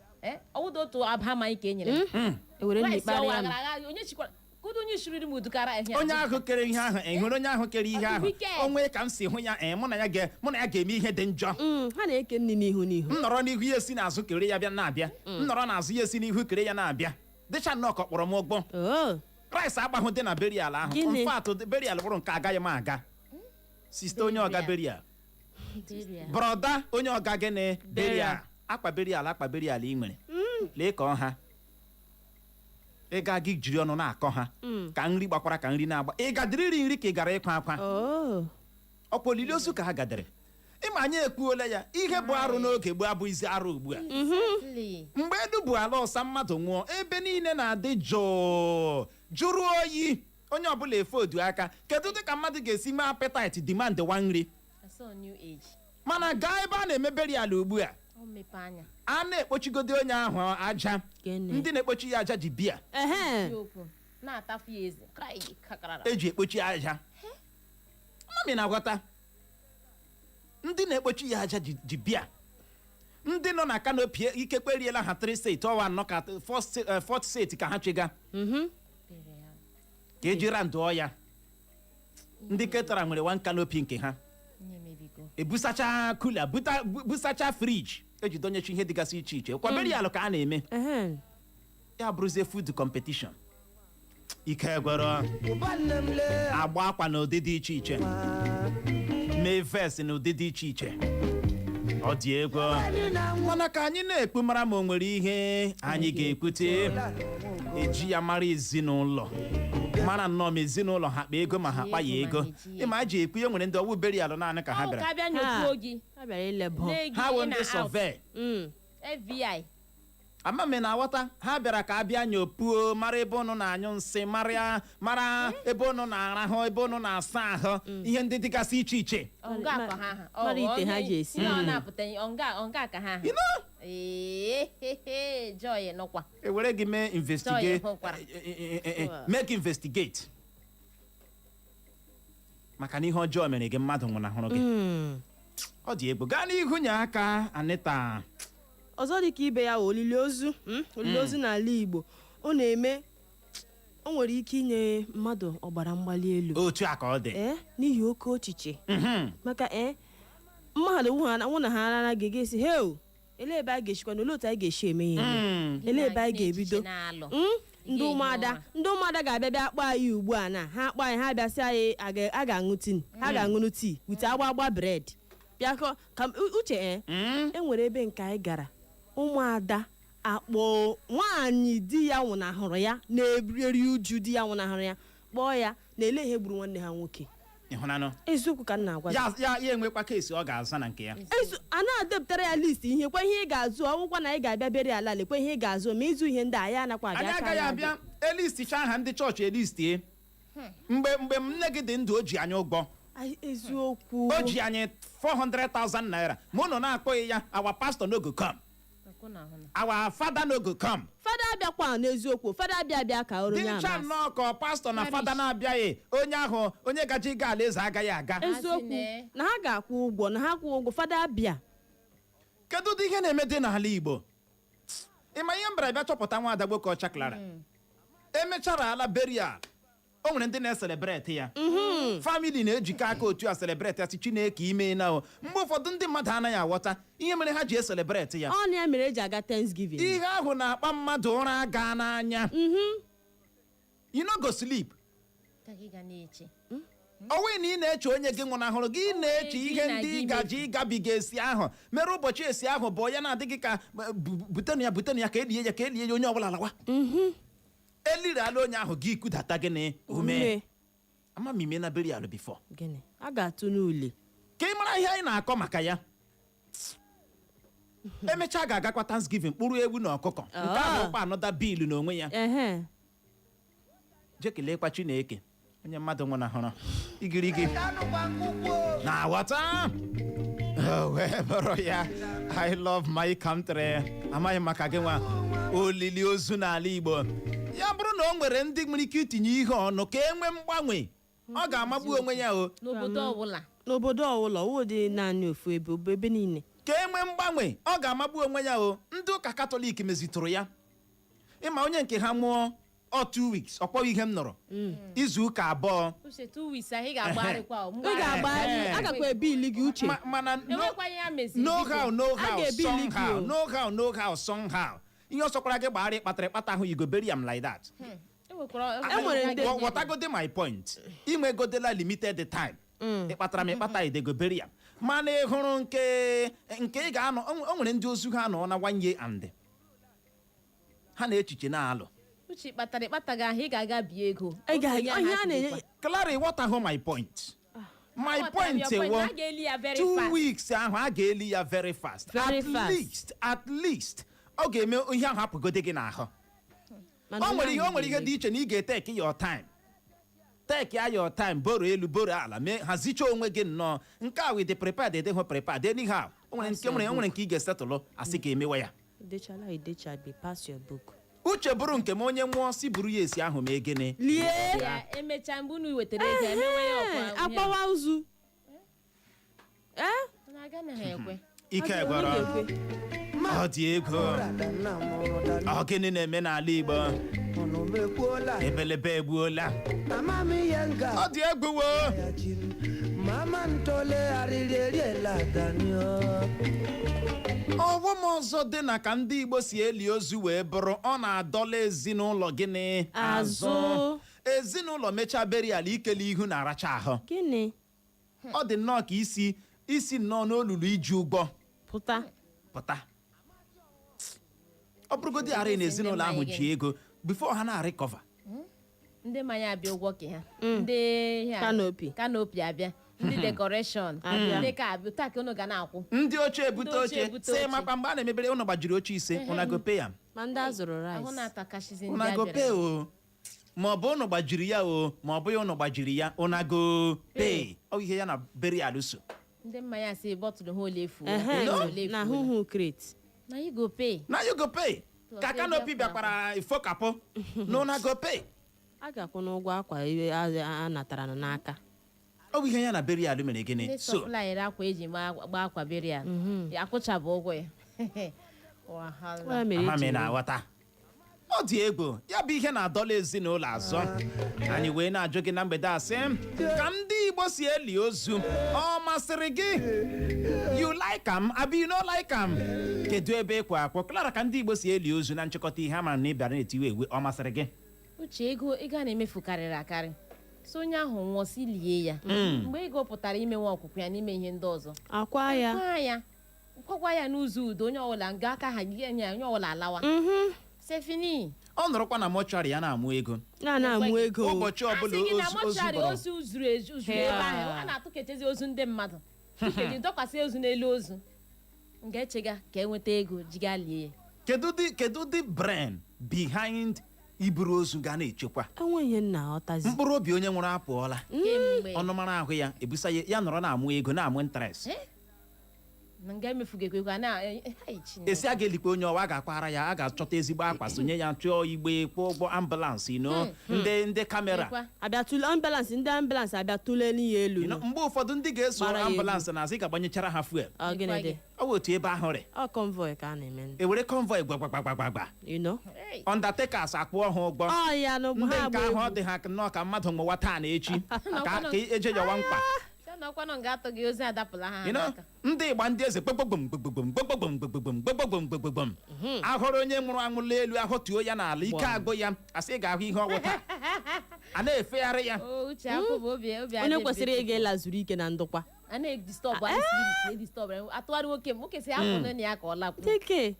ọwụda otu aba amaghị ka e nyere m. Ewere nri Rice ọwa kparịa m. gara aga, onye chikwara kudu, onye shiriri m udukara ahịa. Onye ahụ kere ihe ahụ, ị hụrụ onye ahụ kere ihe Ọ dị ahụ? wicked. Onwe ka m si hụ ya, mụ na ya mụ na ya ga-eme ihe dị njọ. Ha na-eke nri n'ihu n'ihu. M nọrọ n'ihu ya esi n'azụ kere ya bịa, na-abịa, m nọrọ n'azụ ya esi n'ihu kere ya na-abịa, dịcha nnọọ ka ọ kpọrọ m ụgbọ. Oh. Rice agbahụ dị na burial ahụ. Gịnị? Mfatụ burial bụrụ nke agaghị m aga, sister onye ọga burial, brother onye ọga gịnị? Burial. Akpa burial, akpa burial ị nwere, lee ka ọ ha ị ga gị jiri ọnụ na-akọ ha ka nri gbakwara, ka nri na-agba. Ị gadịrị iri nri ka ị gara ịkwa akwa? Oh. Ọkwa olili ozu ka ha gadịrị. Ịma anyị ekwuola ya, ihe bụ arụ n'oge gboo abụghịzi arụ ugbu a. Exactly. Mgbe elu bụ ala ọsa, mmadụ nwụọ, ebe niile na-adị jụụ, jụrụ oyi, onye ọbụla efe odu aka. Kedu dị ka mmadụ ga-esi nwee appetite demand wa nri? I saw new age. Mana gaa ebe a na-eme burial ugbu a, Ọ mepe anya. A na-ekpochigodi onye ahụ aja. Gịnị? Ndị na-ekpochi ya aja ji bia. Ehe. Eziokwu. Na-atafu ya eze. Kai kakarara. Eji ekpochi aja, mami na-agwata ndị na-ekpochi ya aja ji bịa. Ndị nọ na canopy ikekwe riela ha 3 set, ọwa anọ ka fourth set ka ha chega ka eji randụọ ya. Ndị ketara nwere one canopy nke ha. Ihe emebigo. Ebusacha cooler, busacha fridge eji donyechi ihe dịgasị iche iche. Kwa burial ka a na-eme. Ehe. Ya bụrụzie food competition. Ike gwọrọ. Ụba nne m lee. Agba akwa n'ụdị dị iche iche, mee verse n'ụdị dị iche iche. Ọ dị egwu, mana ka anyị na-ekpu mara ma o nwere ihe anyị ga-ekwute eji ya mara ezinụlọ, mara nnọọ ma ezinụlọ ha kpa ego ma ha kpa ya ego. Ịma a ji ekwu ya, nwere ndị ọwụ burial naanị ka ha Ọ bịara. ka bịa nyopuo gị. Ha bịara ilebọ. Lee gị Ha wụ in ndị and out. survey. FBI. Ama m na aghọta. Ha bịara ka a bịa nyopuo, mara ebe ụnụ na-anyụ nsị, mara ebe ụnụ na-arahụ, ebe ụnụ na-asa ahụ, ihe ndị dịgasị iche iche. Ọnga ka ha ha. Mara ite ha ji esi. Ihe ọ na-apụta ọnga ọnga ka ha ha. You know? Ee, Joy nọkwa. Ewere gị mee investigate. Joy hụkwara. Make investigate maka na ihe ọjọọ mere gị, mmadụ nwụnahụrụ gị. Ọ dị egwu. Gaa n'ihu, nye aka, Anita. Ọzọ dị ka ibe ya wụ olili ozu, Olili ozu n'ala Igbo, ọ na-eme, o nwere ike inye mmadụ ọbara mgbali elu. Otu a ka ọ dị. Ee, n'ihi oke echiche, maka mmadụ nwụ na ha ara ga-esi heo, elee ebe a ga-eshikwa na olee otu anyị ga-esi eme ya eme, elee ebe anyị ga-ebido? Na-alụ. Ndị ụmụada, ndị ụmụada ga-abịa bịa kpọọ anyị ugbu a na ha kpọọ anyị, ha bịa sị anyị a ga-aṅụ tii, ha ga-aṅụnụ tii with agba agba bread bịa ka uche e nwere ebe nke anyị gara, ụmụada akpọ nwaanyị di ya nwụnahụrụ ya, na-eri uju di ya nwụnahụrụ ya, kpọọ ya na ele ihe gburu nwanne ha nwoke. Ịhụnanụ? Eziokwu ka m na-agwa gị. Ya enwekwa case ọ ga-aza na nke ya. A na-adepụtara ya list ihe kwa ihe ị ga-azụ, ọgwụkwa na ị ga-abịa bere ala, lekwa ihe ị ga-azụ, ma ịzụ ihe ndị a ya anakwa abịa Anyị aka. agaghị abịa elisticha aha ndị chọọchị elistie. Mgbe nne gị dị ndụ, o ji anyị ụgwọ. Ai, eziokwu. O ji anyị 400,000 naira, ma unu na-akpọghị ya, our pastor no go come, our father no go come. Fada abịakwa, n'eziokwu, fada abịa abịa ka ọrụ Dị onye ncha amasị. nnọọ ka pastọ na fada na-abịaghị, onye ahụ, onye gaji ịga alaeze agaghị aga. Eziokwu. Asị. Na ha ga-akwụ ụgwọ, na ha kwụ ụgwọ, fada abịa. Kedu ụdị ihe na-eme dị n'ala Igbo? Ịma ihe m bịara bịa chọpụta, nwa adagbo ka ọcha Clara, emechara ala burial, o nwere ndị na-ecelebrate ya, family na-ejikọ aka otu a celebrate ya, sị Chineke ime na o. Mgbe ụfọdụ ndị mmadụ anaghị aghọta ihe mere ha ji ecelebrate ya. Ọ na ya mere eji aga Thanksgiving. Ihe ahụ na-akpa mmadụ ụra gaa n'anya, you no go sleep. Ka gị ga na-eche. Ọnwụ na ị na-eche onye gị nwụnahụrụ gị, ị na-eche gị ihe na ndị gị. ị gaji ịgabiga esi ahụ mere ụbọchị esi ahụ bụ ya na-adịghị ka butenụ ya, butenụ ya, ka elie ya, ka elie ya, onye ọbụla lawa. Eliri ala onye ahụ, gị kudata gịnị? Ume. Ume. Ama m ime na burial before. Gịnị a ga-atụ n'ule? Ka ị mara ihe anyị na-akọ maka ya. Emechaa, ga-agakwa Thanksgiving, kpụrụ ewu na ọkụkọ nke ahụ kwa anọda bill n'onwe ya. Jee kelekwa Chineke onye mmadụ nwụnahụrụ igirigi na-aghọta. O wee bụrụ ya, I love my country. Amaghị m maka gị nwa. Olili ozu n'ala Igbo, ya bụrụ na o nwere ndị nwere ike itinye ihe ọnụ ka e nwee mgbanwe, ọ ga-amagbu onwe ya o. N'obodo ọbụla. N'obodo ọbụla, ọwụ dị naanị ofu ebe, bụ ebe niile. Ka e nwee mgbanwe, ọ ga-amagbu onwe ya o. Ndị ụka Katọlik mezitụrụ ya. Ịma onye nke ha mụọ ọ 2 weeks, ọ kpọghị ihe m nụrụ, izu ụka 2. Uche, 2 weeks ahụ ị ga-agbagharịkwa o. Ị ga-agbagharị, a gakwa ebili gị, Uche. Mana no Enwekwa ihe ya meziri. No how, no A how, ga-ebili gị somehow, o. no how, no how, somehow, ihe ọ sọkwara gị gbagharị kpatara ịkpata ahụ, you go bury am like that. Enwere ndị- Ghọtagode my point. Inwegodela limited time, ịkpatara m ịkpata, idego bury am. Mana ị hụrụ nke ị ga-anọ, o nwere ndị ozu ha nọ na one year and ha na-echiche na-alụ. Uche, kpatara ịkpataghị ahụ, ị ga-aga bie ego. Ị ga- Otu onye ihe ahụ a na-enye. kwukwa. Clara, ịghọtaghị my point. My Ghọtara point your point. wo A ga-eli ya very two fast. weeks ahụ, a ga-eli ya very fast. Very At fast. least, at least ọ ga-eme ihe ahụ apụgode gị n'ahụ. Mana O nwere ihe, o nwere ihe ahụ dị iche na ị ga-etake your time, take ya your time, boro elu boro ala, mee hazicha onwe gị nnọọ nke a with prepared, edehụ prepared anyhow. O nwere nke nwere, o nwere nke ị ga-esetụlụ asị ka emewe ya. Idechala idechabe, pass your book. Uche bụrụ nke m, onye nwụọ, si buru ya esi ahụ mee gịnị? Lie. Ya emechaa, mgbe unu wetara ego, emewe ya ọkwa ihe. Akpawa ozu ee. Na aga na ha ekwe. Ike gwọrọ. Ọ dị ego. Ọ gịnị na-eme n'ala Igbo? Ebelebe egbuola. Ọ dị egwu wo. Mama ntọlegharịrị eriela danio. Ọghọm ọzọ dị na ka ndị Igbo si eli ozu wee bụrụ, ọ na-adọla ezinụlọ gịnị? Azụ. Ezinụlọ mechaa burial, ikele ihu na-aracha ahụ. Gịnị? Ọ dị nnọọ ka isi isi nnọọ n'olulu iji ụgwọ. Pụta. Pụta. Ọ bụrụgodị arị na ezinụlọ ahụ ji ego before ha na-recover. Ndị mmanya abịa ụgwọ ke ha, ndị ihe Canopy. Canopy abịa, ndị decoration. Abịa. Ndị ka abịa taa ka unu ga na-akwụ. Ndị oche ebute Ndị oche oche. ebute Sị oche. makwa mgbe a na-emebere ụnụ gbajiri oche ise, una go pay am. Ma ndị a zụrụ Ahụ rice. na-atakashizi ndị Una go abịara. pay o, ma ọ bụ ụnụ gbajiri ya o, ma ọ bụghị ụnụ gbajiri ya, una go pay. Ọ ihe ya na burial so. Ndị mmanya si bọtụlụ ha ole efuola. Ehe, ole na efuola. huhu crate. Na you go pay. Na you go pay. Plus Ka ego canopy akwa. bịakwara ifokapụ na una go pay. A ga-akwụ n'ụgwọ akwa iwe a natara n'aka. Ọ bụ ihe ya na burial mere gịnị Ndị so. supplier akwa eji gbaa akwa burial akwụchabụ ụgwọ ya. Wahala. Ya mere Ama m eji ị na-aghọta, ọ dị egwu. Ya bụ ihe na-adọla ezinụlọ azọ. Anyị wee na-ajụ gị na mgbede a sị, ka ndị Igbo si eli ozu, ọ masịrị gị? You like am abi you no like am? Kedu ebe ịkwa akwọ, Clara, ka ndị Igbo si eli ozu na nchịkọta ihe ama na ị bịara na-etiwe ewe, ọ masịrị gị? Uche, ego a na-emefu karịrị akarị. So onye ahụ nwụọ, si lie ya. Mgbe ego pụtara imenwe ọkwụkwụ ya n'ime ihe ndị ọzọ, akwa ya. Kwa ya, kwakwa ya n'ụzọ udo. Onye ọbụla nga aka ha nye ya, onye ọbụla alawa. C'est fini. Ọ nọrọkwa na mortuary ya na-amụ ego. Na amụ ego. Ụbọchị ọbụla Asị gị na ozu ozu mortuary bọrọ. Ozu zuru ezu zuru ebe ahụ. A na-atụkechezi ozu ndị mmadụ, tụkeji dọkwasị ozu n'elu ozu nga echega ka enweta ego jiga lie ya. Kedu dị brain behind iburu ozu ga na-echekwa? Enwe ihe nna aghọtazi. Mkpụrụ obi onye nwụrụ apụọla. Kemgbe. Ọnụmara ahụ ya ebusa ya, ya nọrọ na-amụ ego, na-amụ interest. Eh? Na nga emefugekwa na ai, Chineke. Esi a ga-elikwa onye ọwa, a ga-akwara ya, a ga-achọta ezigbo akwa sonye ya, chụọ igbe, kwụọ ụgwọ ambulance, ino ndị camera. Ekwa. Abịa tụle ambulance, ndị ambulance abịa tụlee ya elu. You know, mgbe ụfọdụ ndị ga-eso Gbara ya egwu. ambulance na-asị ga-agbanyechara ha fuel. Ọ gịnị dị? Ọ bụ otu ebe ahụ rị. Ọ convoy ka a na-eme. Ewere convoy gbagbagbagbagba. You know? Hey. Undertakers akwụọ ha ụgwọ. Ọ ya n'ụgbọ Ndị ha nke agba ahụ, ọ egwu. dị ha nnọọ ka mmadụ nwụwa taa na echi ka eje yọwa mkpa. Sị na ọkwanụ nga atọ gị ozi adapụla ha You know, n'aka. ndị ịgba ndị eze gbogbogbom gbogbom gbogbom gbogbom gbogbom gbogbom, ahụrụ onye nwụrụ anwụ elu, ahụtuo ya n'ala, ike agụ ya, asị ị ga-ahụ ihe ọgwụ taa, a na-efegharị ya. O uche akwụ bụ obi Onye adị kwesịrị mfe. ịga ịla zuru ike na ndokwa. A na-edisturb anyị, spirit na-edisturb anyị. Atụgharị nwoke m, nwoke si hapụ nne ya ka ọ lakwu. Dike.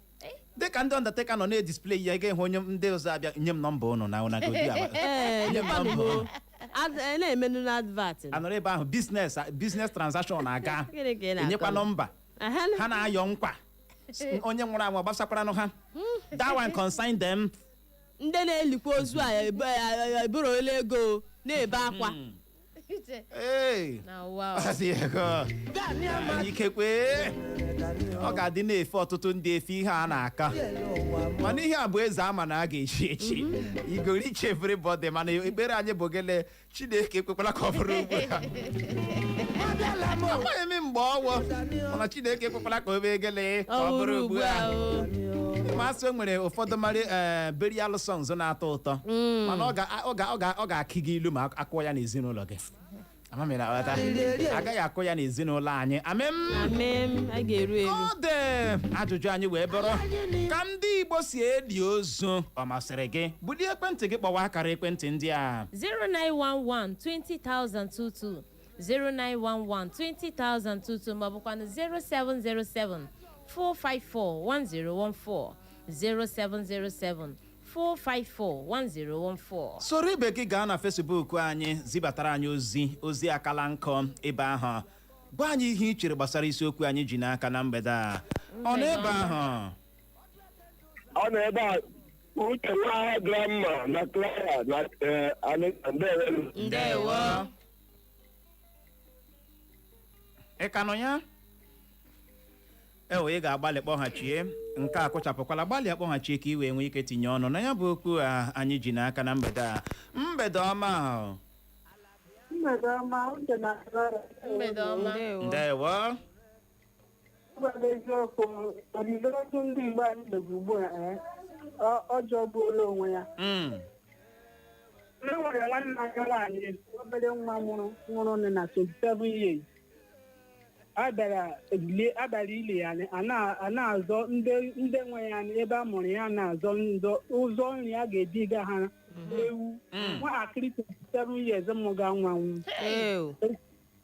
Dịka ndị undertaker nọ na-edisplay ya, ị ga-ehụ onye ndị ọzọ abịa, nye m nọmba ụnụ na ụna godi. Ee. Nye m nọmba ụnụ. Na-emenu na advert. Anọrọ ebe ahụ, business transaction na-aga. Gịnị ka ị na-akọ? Enyekwa nọmba. Aha. Ha na-ayọ nkwa onye nwụrụ anwụ gbasakwaranụ ha, that one concern them. Ndị na-elikwa ozu a eborola ego na-ebe akwa. Uche, Ee. na ụwa o. Asị ego ikekwe ọ ga-adị na-efe ọtụtụ ndị efe ihe a na-aka, mana ihe a bụ eze ama na a ga-echi echi igoriche everybody. Mana ekpere anyị bụ gịnị? Chineke ekwekwala ka ọ bụrụ ugbu a. Amaghị m mgbe ọwụ, mana Chineke ekwekwala ka o mee gịnị, ka ọ bụrụ ugbu a. Masị o nwere ụfọdụ mara ee burial songs na-atọ ụtọ, mana ọ ga-akị gị ilu ma akụọ ya n'ezinụlọ gị. Ama m ị na-aghọta. Agaghị akụ ya n'ezinụlọ anyị, amem. Amem, a ga-eru eru. Ọ dị ajụjụ anyị wee bụrụ, ka ndị Igbo si eli ozu, ọ masịrị gị? Bulie ekwentị gị kpọwa akara ekwentị ndị a: 0911 20022, 0911 20022, ma ọ bụkwanụ 0707 454 1014, 0707 454 1014. Soro ibe gị gaa na Facebook anyị, zibatara anyị ozi akala nkọ ebe ahụ. Gwa anyị ihe ị chere gbasara isiokwu anyị ji n'aka na mgbede a. Ọ nọ ebe ahụ? Ọ nọ ebe a. Uche nwa Grandma na Clara na Anita, ndewo. Ndewo. Ị ka nọ ya? Ewe, ị ga-agbalị kpọghachie nke a kụchapụkwala. Gbalịa kpọghachie ka ị wee nwee ike tinye ọnụ na ya bụ okwu a anyị ji n'aka na mgbede a. Mgbede ọma ahụ. Mgbede ọma, Uche na Clara. Mgbede ọma. Ndewo. Ndewo. Gwara eziokwu, olili ozu ndị Igbo anyị mebe ugbu a, ọ jọgbuola onwe ya. E nwere nwanne anyị nwaanyị, obere nwa nwụrụ nọ na 27 years. A bịara a bịara ili ya, a na-azọ ndị nwe ya ebe a mụrụ ya, na-azọ nzọ ụzọ nri a ga-eji ga ha ewu. Nwatakịrị 27 years mụga nwa nwụ. Ew.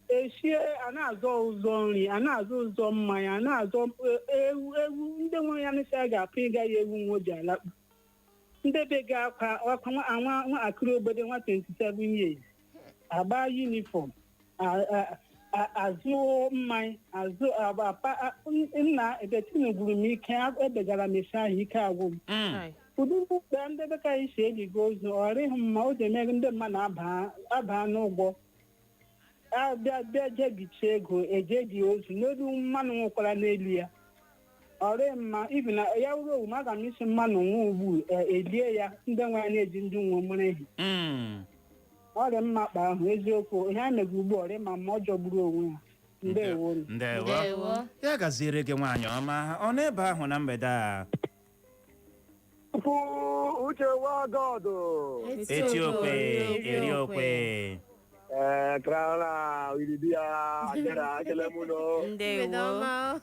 Eshie, a na-azọ ụzọ nri, a na-azọ ụzọ mmanya, a na-azọ ewu. Ewu ndị nwere ya n'isi a ga-apụ ịga ya ewu nwa o ji alakpu. Ndị be ga-akwa akwa nwa nwa akụrụ obodo nwa 27 years, agba uniform, azụ mmanya, azụ apa nna ebetinu gwuru m ike. Ebegara m esi ahụ ike agwụ m. Ụdị mkpe ndị be ka anyị si eligo ozu, ọ rịghị mma. O ji eme ndị mmadụ aba n'ụgwọ, abịa bịa jebicha ego eje dị ozu n'elu mmanụ nwụkwara n'elu ya. Ọ rịghị mma ibi na ya wuru owu. Aga m isi mmanụ nwa ugbu elie ya, ndị nwe ya na-eji ndị nwe mere ehi. Ọ dị mma kpa ahụ eziokwu ihe a mega ugbu a, ọ dị mma ma ọ jọgburu onwe ya. Ndewo. Ndewo. Ndewo. Ya gaziere gị, nwaanyị ọma. Ọ n'ebe ahụ na mgbede a. Tupu Uche nwa God. Eti okwe eri okwe. Ee, Clara iribi ya akara ekele m unu. Mgbede Ndewo. ọma.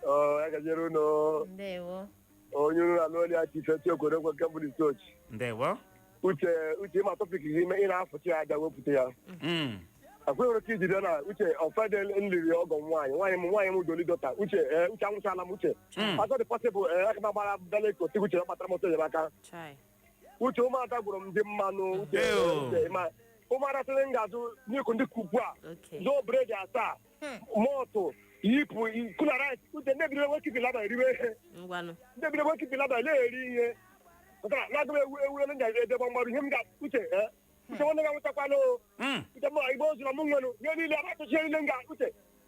Ọ ya gaziere unu. Ndewo. Onye unu na n'olu ya, Chief Eti Okorekwe nke mbụ n'Isochi. Ndewo. Uche, Uche, ịma topic gị ime ị na-afụcha ya aja wepụta ya. Akwa nwere ike ijide na Uche ọfọdụ nliri ọgọ m nwaanyị, nwaanyị m doli dọta Uche. Ee, Uche, anwụchala m Uche. Azọ dị possible. Ee, aka m agbara beleko si Uche kpatara m ọsọ enyemaka. Chai. Uche, ụmụada gwụrụ m ndị mmanụ Uche. Ew. Uche, ma ụmụada sịrị m ga-azụ n'ikwu ndị kuku a zụọ bread asaa, malt, yipụ kula rice. Uche, ndị bido wake laba eriwe ihe. Ngwanụ. Ndị bido wake laba na-eri ihe pụtara na-aga m ewu ewu ele nja ede gbamgbarụ ihe m ga Uche. Ee, Uche, nwanne ga nwụtakwana o. Uche, mụ igbe ozu na mụ nwere ihe niile abatụchi ihe niile m ga Uche,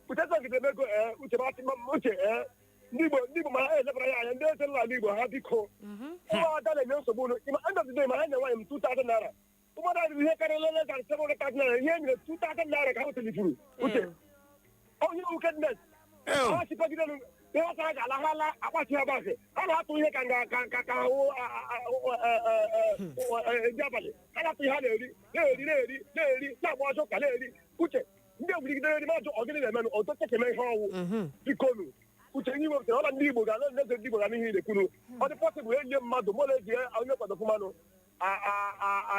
Uche sọgide m ego. Ee, Uche, masị m Uche. Ee, ndị Igbo ma ha elebara ya anya, ndị eze n'ala Igbo ha biko. Ụmụada na-enye nsogbu unu. Ịma end of the day, ma ha nye nwaanyị m 2000 naira. Ụmụada riri ihe karịrị less than 700,000 naira. Ihe e nyere 2000 naira ka ha wetalifuru Uche. Onye wickedness. Ha chịkọgide ihe ọsọ ha ga-ala, ha la akpachi ha bankị, ha na-atụ ihe ka nga ka hụ ndị abalị. Ha na-atụ ihe ha na-eri, na-eri, na-eri, na-eri, na-agba ọjọ ka na-eri. Uche, ndị egwurigidere eri majụ ọgịnị na-emenụ ọtọ chekeme ihe ọwụ. Bikonu Uche, ihe wepụtara ọla ndị Igbo ga ndị eze ndị Igbo ga n'ihe na-ekwuru. Ọ dị possible enye mmadụ mụ na-eji onye kwado mmanụ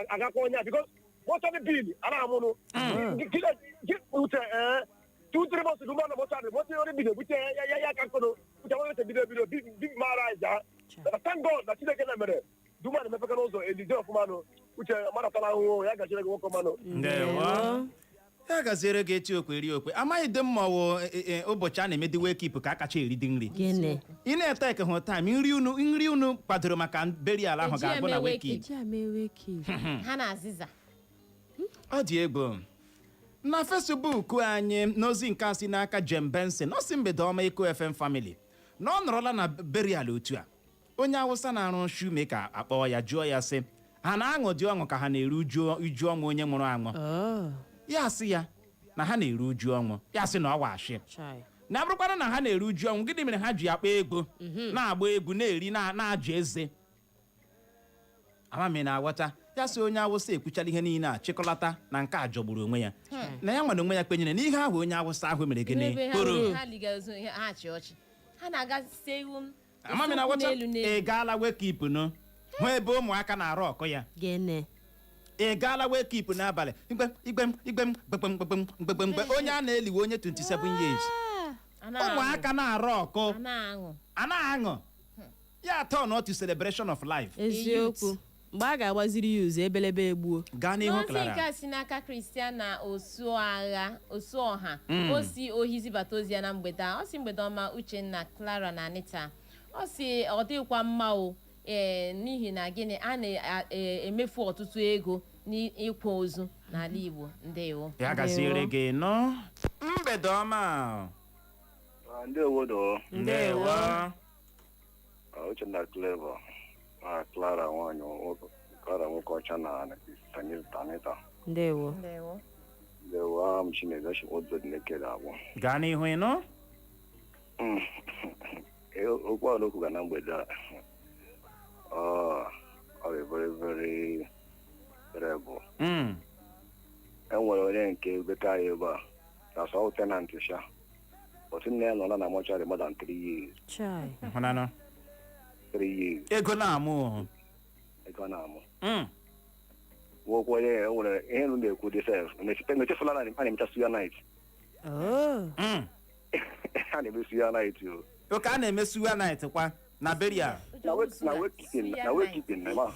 agakwa onye a because mortuary bill a na-amụnụ Uche. Ee, 2-3 months ago, mmanụ mortuary mortuary bill ebute ya ya ya ka nkụnụ. Uche, nwe bido bido big mara aja. Thank God na Chineke na mere duma na-emepekara ụzọ elide ọfụmanụ. Uche, mmadụ atala ahụhụ. Ya gachiri gị, nwoke mmanụ. Ndewo, ya gaziere gị. Eti okwe eri okwe. Amaghị dị mma ọwụ ụbọchị a na-emedi wake up ka a kacha eridi nri. Gịnị? Ị na-ete eke hụ time nri unu kwadoro maka burial ahụ Eji ga-abụ na eme wake wake up. Eji ama wake. Ha na azịza. Ọ dị egwu. Na Facebook anyị, n'ozi nke a si n'aka Jem Benson, ọ sị, "Mgbede ọma, Eko FM family." Na ọ nọrọla na burial otu a, onye Awụsa na-arụ shoemaker akpọọ ya, jụọ ya sị, ha na-aṅụ dị ọṅụ ka ha na-eru uju ọnwụ onye nwụrụ anwụ? Ya sị ya na ha na-eru uju ọnwụ. Ya sị na ọ washi Chai. na bụrụkwanụ na ha na-eru uju ọnwụ, gịnị mere ha ji akpa egwu, na-agba egwu, na-eri, na-aja eze? Amami na-aghọta. Ya sị onye Awụsa ekwuchala ihe niile a chịkọlata na nke a jọgburu onwe ya, na ya nwere onwe ya kwenyere na ihe ahụ onye Awụsa ahụ mere gịnị N'ebe ha kporo. Ha liga ozu ha chị ọchị, ha na-aga sewu. Amami na-aghọta. N'elu n'elu. Ị gaala wake up nụ hụ ebe ụmụaka na-arụ ọkụ ya? Gịnị? Ị gaala wake up n'abalị, igbe igbe igbe mgbegbe mgbegbe mgbegbe mgbe onye a na-eliwe onye 27 years, A na-aṅụ. ụmụaka na-arụ ọkụ? A na-aṅụ. A na-aṅụ ya turn to celebration of life. Eziokwu, mgbe a ga-agbaziri ya ụzọ ebelebe egbuo. Gaa n'ihu. N'ozi nke Clara. a si n'aka Kristiana Osuagha Osuọha, o si ohi zibata ozi ya na mgbede a. Ọ si, "Mgbede ọma, Uchenna, Clara na Anita." Ọ si ọ dịghịkwa mma o, ee, n'ihi na gịnị, a na-emefu ọtụtụ ego n'ịkwa ozu n'ala Igbo. Ndewo. Ya gaziere gị nọ. Mgbede ọma. Ndewo do. Ndewo. Uchenna, Clever na Clara nwanyị, Clara nwoke ọcha na Anita. Ndewo. Ndewo. Ndewo. Aha m Chineze shi ụzọ dị n'ekele agwụ. Gaa n'ihu, ịnụ. Okwu ahụ n'okwu ga na mgbede a, ọ dị very very terrible. E nwere onye nke beta anyị ebe a na sọ tenant sha otu nne ya nọ na mortuary more than 3 years. Chai. Hụnanụ. 3 years. Ego na-amụ o. Ego na-amụ. Enwekwa onye enwere ihe nụ na-ekwu dị sef. Na-echefula na a na-emecha suya night. Oh. A na-eme suya night o. Oke a na-eme suya night kwa na burial. Na wake keeping, na wake keeping na ma.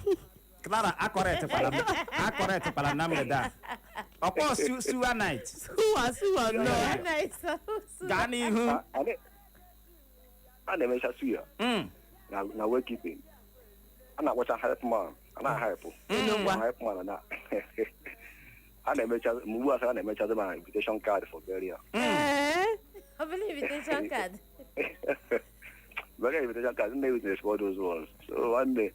Clara, akọretịkwala m, akọretịkwala na mgbede a. Ọkpọ suya night. Suwa suwa nnọọ. Gaa n'ihu. A na-emecha suya na wake keeping. A na-akpọcha hype man, a na-hype. Hype man na. A na-emecha ugbu a, a na-emechazi ma invitation card for burial. Ee. Ọ bụla invitation card. Burial invitation card, ndị witness all those ones. So nwanne,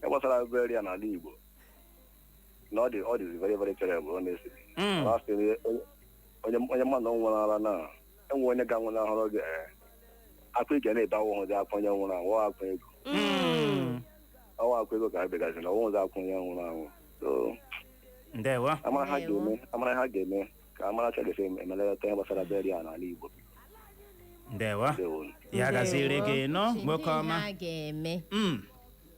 e gbasara burial n'ala Igbo. Na ọ dị very very terrible, honestly. Last thing, onye mmadụ nwụrụ ara na enwe onye ga nwụnahụrụ gị, ee, akwa ị ga na-ebe awụhụ dị akwa onye nwụrụ anwụ, ọ akwa ego. Ọnwa akwa ego ka a begazi na ọnwụ akwa onye nwụrụ anwụ. So Ndewo. Amara ha Ndewo. ga-eme, amara ha ga-eme ka amara ka ga-esi emelata ihe gbasara burial n'ala Igbo. Ndewo. Ndewo. Ya gaziere gị nọ, Uche, nwoke ndị ọma. ihe a ga-eme.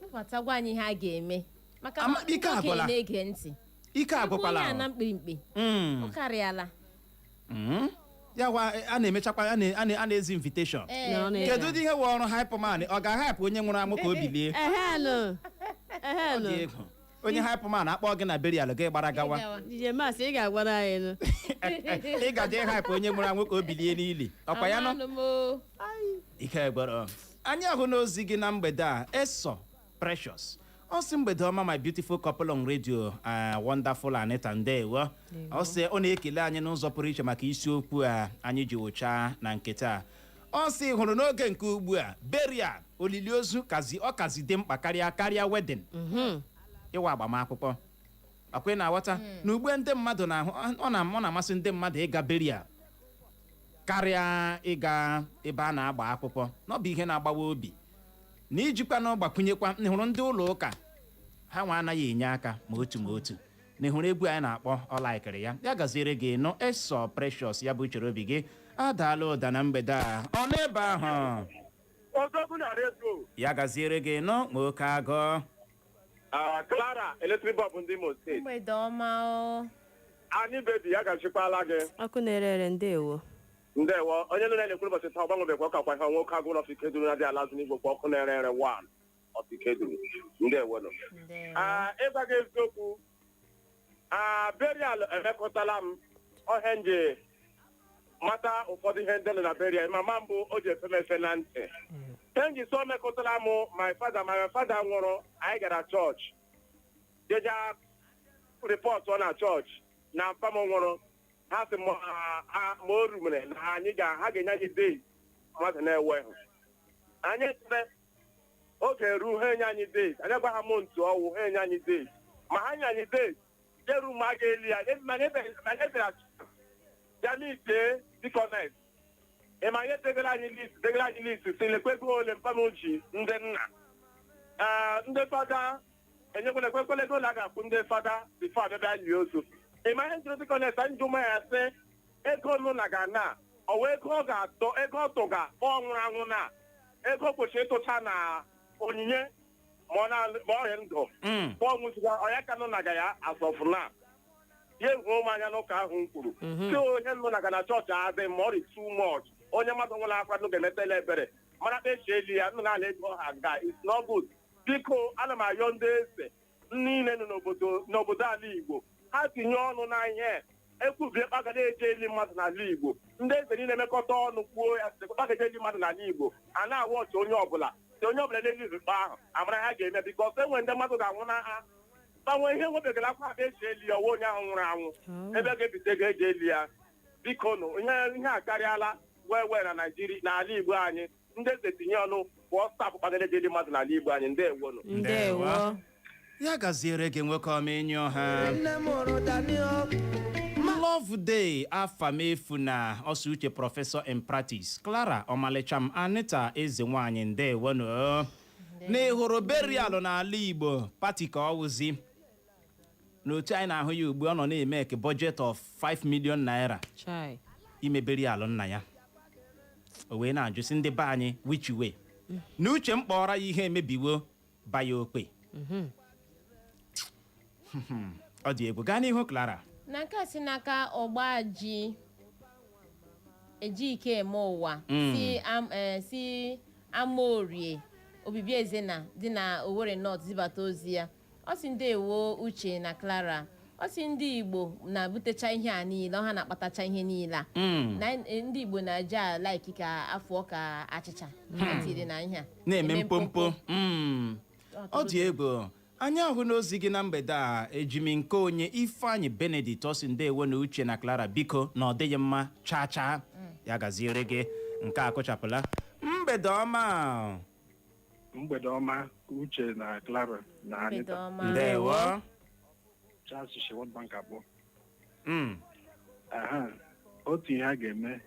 Wepụtagwa anyị ihe a ga-eme maka na Ike ndị okenye agwụla. na-ege ntị. Ike Ekwu agwụkwala. onye a na mkpirimkpi, ọ karịala. Ya wa a na-emechakwa, a na-ezi invitation. Ee. Nọ na- Kedu ụdị ihe wụ ọrụ hype man? Ọ ga-ahype onye nwụrụ anwụ ka o bilie? Ehenụ. Ehenụ. Ọ dị egwu. Onye hype man akpọ gị na burial, gị gbara gawa. Gawa. Dj Mas, ị ga-agwara anyị nụ. Ị gaje hype onye nwụrụ anwụ ka o bilie n'ili, ọkwa ya nọ? Amanụ m o. Ike gbọrọ anyị ahụ n'ozi gị na mgbede a. Eso Precious, ọ sị, "Mgbede ọma, my beautiful couple on radio, wonderful Anita." Ndewo. Ọ sị ọ na-ekele anyị n'ụzọ pụrụ iche maka isiokwu a anyị ji wụchaa na nke taa. Ọ sị hụrụ n'oge nke ugbu a, burial, olili ozu, kazi ọ kazi dị mkpa karịa wedding, ịwa agbamakwụkwọ. Ọkwa ị na-aghọta na ugbu a ndị mmadụ na-ahụ ọ na-amasị ndị mmadụ ịga burial karịa ịga ebe a na-agba akwụkwọ, na ọ bụ ihe na-agbawa obi na ijikwa na ọgbakwunyekwa hụrụ ndị ụlọ ụka ha nwa anaghị enye aka ma otu ma otu na ịhụrụ egwu anyị na-akpọ. Ọ laikiri ya. Ya gaziere gị nụ, Eso Precious. Ya bụ uchere obi gị adaala ụda na mgbede a. Ọ n'ebe ahụ. Ọzọgwu na redio. Ya gaziere gị nụ, nwoke agụ. Clara electric bulb ndị Imo Steeti. Mgbede ọma o. Anyị bebi ya gachikwala gị. Ọkụ na-ere ere, ndewo. Ndewo. Onye nụ na-ekwu ụbọchị taa ọgbanwebekwa ọkakwa ihe nwoke agụ ụlọ Ikeduru na-adị ala azụ n'Igbo kwa ọkụ na-ere ere one of Ikeduru. Ndewo nụ. Ndewo. Ịgwa gị eziokwu, burial emekọtala m ọhịa nje mata ụfọdụ ihe ndị nọ na burial. Mama mbụ o ji efe m efe na ntị tenji so mekọtala m. My father nwụrụ, anyị gara chọọchị jeja report ọ na chọọchị na mpa m nwụrụ. Ha sị m ma o rumere na anyị ga ha ga-enye anyị date mmadụ na-ewe anyị chere oge ruo, ha enye anyị date. Anyị gwa ha m ntu ọwụ ha enye anyị date, ma ha nye anyị date jeru ma a ga-eli ya. Ma anyị bịara bịa meetie deaconess, ị ma ihe degara anyị list, degara anyị list si lekwa ego ole mpa m ji ndị nna. Ee, ndị fada enyekwala ekwekwala ego ole a ga-akwụ ndị fada before abịabịa lie ozu. Ị ma ihe njiri deaconess anyị jụ ya sị ego nụ na ga na ọwa ego ọ ga-atọ, ego ọ tụga ọ nwụrụ anwụ na ego kwesịrị ịtụcha na onyinye ma ọ ma ọ dị ndụ, ma ọ nwụzikwa ọya ka nụ na ga ya asọfụna ya egwu m anya n'ụka ahụ m kwuru si onye nụ na ga na chọọchị adị ma ọ dị too much. Onye mmadụ nwụrụ akwa ga-emetela ebere mara kpa echi eli ya nụ na ala ego ha ga. It's not good. Biko, ana m ayọ ndị eze niile nọ n'obodo ala Igbo, ha tinye ọnụ na ihe ekwubie kpa ga na-eje eli mmadụ n'ala Igbo. Ndị eze niile mekọta ọnụ kwuo ya sị kpa ga-eje eli mmadụ n'ala Igbo. A na-awụ ọchị onye ọbụla si onye ọbụla na-eli ikpe ahụ amara ha ga-eme, because enwere ndị mmadụ ga-anwụ na ha gbanwee ihe nwebegara akwa akpa eji eli ya ọwa onye ahụ nwụrụ anwụ ebe a ga-ebite ego eji eli ya. Biko nụ, ihe a karịala wee wee na Naijiria, n'ala Igbo anyị. Ndị eze tinye ọnụ pụọ stop kpagara eji eli mmadụ n'ala Igbo anyị. Ndewonụ. Ndewo. Ya gaziere gị, nwoke ọma enyi ọha. Nne m hụrụ Daniel. Love Day Afamefu na ọsọ uche professor in practice, Clara ọmalịcha m, Anita eze nwanyị, ndewonụ. Na ị hụrụ burial n'ala Igbo, party ka ọ wụzi n'otu anyị na-ahụ ya ugbu a. Ọ nọ na-eme ka budget of 5 million naira Chai. ime burial nna ya. O wee na-ajụ sị ndị be anyị which way na uche m kpọrọ ya ihe emebiwo baya okpe. Ọ dị egwu. Gaa n'ihu, Clara. Na nke a si n'aka ọgbaji ejike eme ụwa si Amaorie Obibi Ezena dị na Owerri North zibata ozi ya. Ọ si, ndewo Uche na Clara. Ọ si ndị Igbo na-abutecha ihe a niile, ọha na-akpatacha ihe niile a na ndị Igbo na-eji a like ka afọ ka achịcha etiri na ihe a na-eme mpompo. Ọ dị egwu. Anyị ahụ n'ozi gị na mgbede a, ejimi nke onye Ifeanyị Benedict. Ọ sị, ndewo na Uche na Clara, biko, na ọ dịghị mma chaa chaa. Ya gaziere gị. Nke a kụchapụla. Mgbede ọma. Mgbede ọma, Uche na Clara na Mgbede Anita. ọma. Ndewo. Charles World Bank abụọ. Aha, otu ihe a ga-eme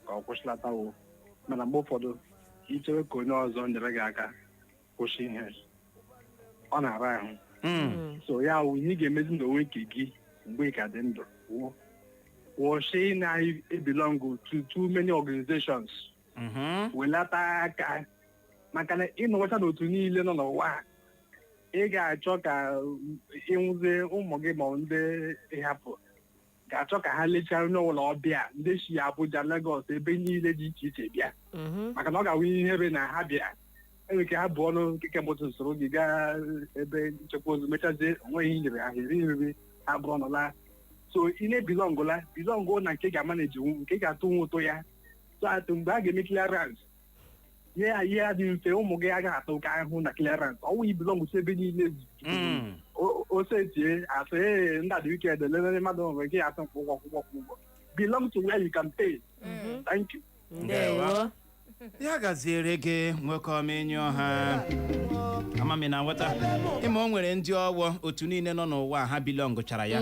ka ọ kwụsịlatawo, mana mgbe ụfọdụ ichere ka onye ọzọ nyere gị aka kwụsị ihe, ọ na-ara ahụ. So ya wụ ihe ị ga-emezi n'onwe nke gị mgbe ị ka dị ndụ wụ kwụsị na belong to too many organizations. Welata aka, maka na ịnọcha n'otu niile nọ n'ụwa a, ị ga-achọ ka ịnwụzie, ụmụ gị ma ọ bụ ndị ịhapụ ga-achọ ka ha lechaa onye ọbụla ọbịa, ndị si Abuja, Lagos, ebe niile dị iche iche bịa, maka na ọ ga-awụ ihere na ha bịa, enwere ike ha bụ ọnụ kemgbe otu usoro gị gaa ebe nchekwa ozu, mechazie onweghị ihe nyere ha eri nri, ha bụrụ ọnụla. So ị na-ebelongụla, belongụ na nke ga-amaneji, nke ga-atụ nwa ụtọ ya, so atụ mgbe a ga-eme clearance, nye ya ihe ya dị mfe, ụmụ gị agaghị ata oke ahụhụ na clearance. Ọnwụ ibelongụ si ebe niile ose tie asị, ee, ndị adị wicked, lelele mmadụ nwere ike asị mkpụ ụgwọ, ụgwọ, ụgwọ. Belong to where you can pay. Thank you. Ndewo. Ya gaziere gị, nwoke ọma, enyi ọha amami na nghọta. Ịma o nwere ndị ọwọ otu niile nọ n'ụwa ha belongụchara ya.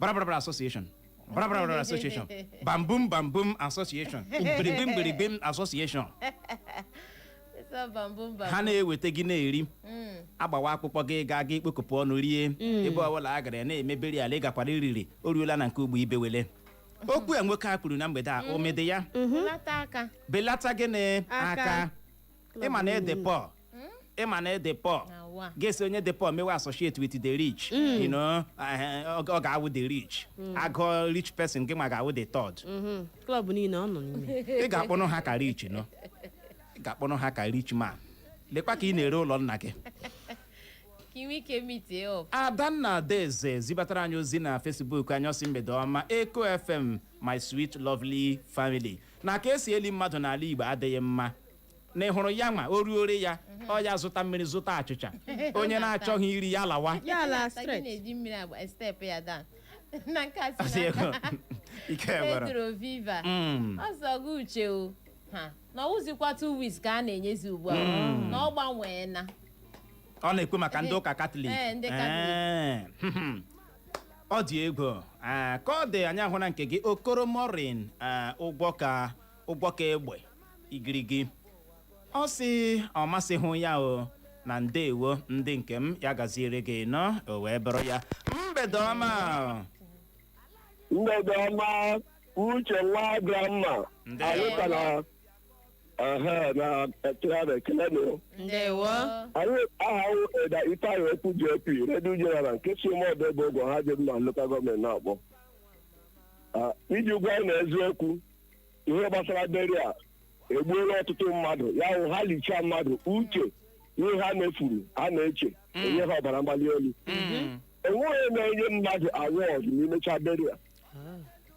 Barabarabara association, barabarabara association, bambum bambum association, mgbirigbim mgbirigbim association. Ịsọ bambum bambum. Ha na-eweta gị na-eri, agbawa akpụkpọ gị, ga aga ikpokọpụ ọnụ rie. Ebe ọbụla a gara ya na-emeberi ala, ị gakwara iriri o ruola na nke ugbo ibewele. Okwu ya nwoke a kwuru na mgbede a, omede ya. Belata aka. Belata gịnị? Aka. Aka. Ịma na ede poor, ịma na ede poor. Na wa. Ga-esi onye dị poor mewe associate with the rich, ọ ga-awụ the rich agụọ rich person, gị ma ga-awụ the third. Club niile ọ nọ n'ime. Ị ga-akpọnụ ha ka rich nọ, ị ga-akpọnụ ha ka rich man. Lekwa ka ị na-ere ụlọ nna gị. Ka ị nwee ike meet up. Adanna Adaeze zibatara anyị ozi na Facebook anyị. Ọsị, mgbede ọma, Eko FM, my sweet lovely family. Na ka esi eli mmadụ n'ala Igbo adịghị mma. Na ị hụrụ ya nwa o ruore ya, ọ ya zụta mmiri, zụta achịcha, onye na-achọghị iri ya lawa. Ya ala. Ta gị Straight. Na-eji mmiri agba step ya down. Na nke a si Asị ego. n'aka Ike gwara. Pedro Viva. Ọsọ gị, Uche, o ha na ọwụzikwa 2 weeks ka a na-enyezi ugbu a, na ọ gbanwee na Ọ na-ekwu maka ndị ụka Katọlik. Ee, ndị Katọlik. Ee, ọ dị egwu. Ee, ka ọ dị, anyị ahụla nke gị, Okoro Morin. Ee, ụgwọ ka ụgwọ ka egbe igirigi. Ọ sị ọ masịghị ya o na ndewo ndị nke m. Ya gaziere gị nọ. O wee bụrụ ya. Mgbede ọma. Mgbede ọma, Uche nwa grandma. Ndewo. Anita na ehe na Clara, ekelenu. Ndewo. Anyị aha wụ Eda Ifeanyị Okwu JP, redio general nke si ụmụọdụ ebe ụgwọ ha dị mma local government na-akpọ. Iji gwa anyị na eziokwu, ihe gbasara burial egbuola ọtụtụ mmadụ. Ya hụ ha lichaa mmadụ, uche ihe ha mefuru, ha na-eche enye ha ọbara mgbali elu. Enweghị na-enye mmadụ award ma imechaa burial.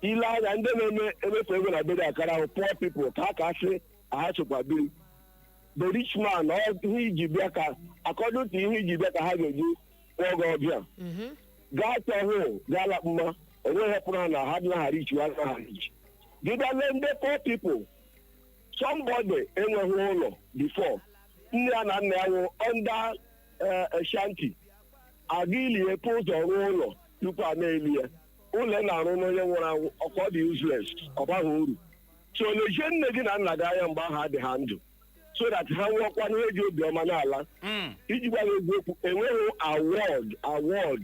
Ile anya, ndị na-eme emefu ego na burial kara ahụ poor people ka ha ka sị ha chekwa biri. The rich man, ọ ihe iji bịa ka according to ihe iji bịa ka ha ga-eji kpọọ gị ọbịa. Gaa chọọ hụ gaa lakpuma, onweghị pụrụ ha na ha dị na ha rich, ha na ha rich. Gị bịa lee ndị poor people, somebody enweghị ụlọ before, nne ya na nna ya nwụ under shanty, aga ilie pụ ụzọ rụọ ụlọ tupu a na-eli ya. Ụlọ ị na-arụ n'onye nwụrụ anwụ, ọkwa ọ dị useless, ọ baghị uru. So lezie nne gị na nna gị anya mgbe ahụ adị ha ndụ, so that ha nwụọkwa n'ihe ji obiọma n'ala. Iji gwa gị eziokwu, enweghị award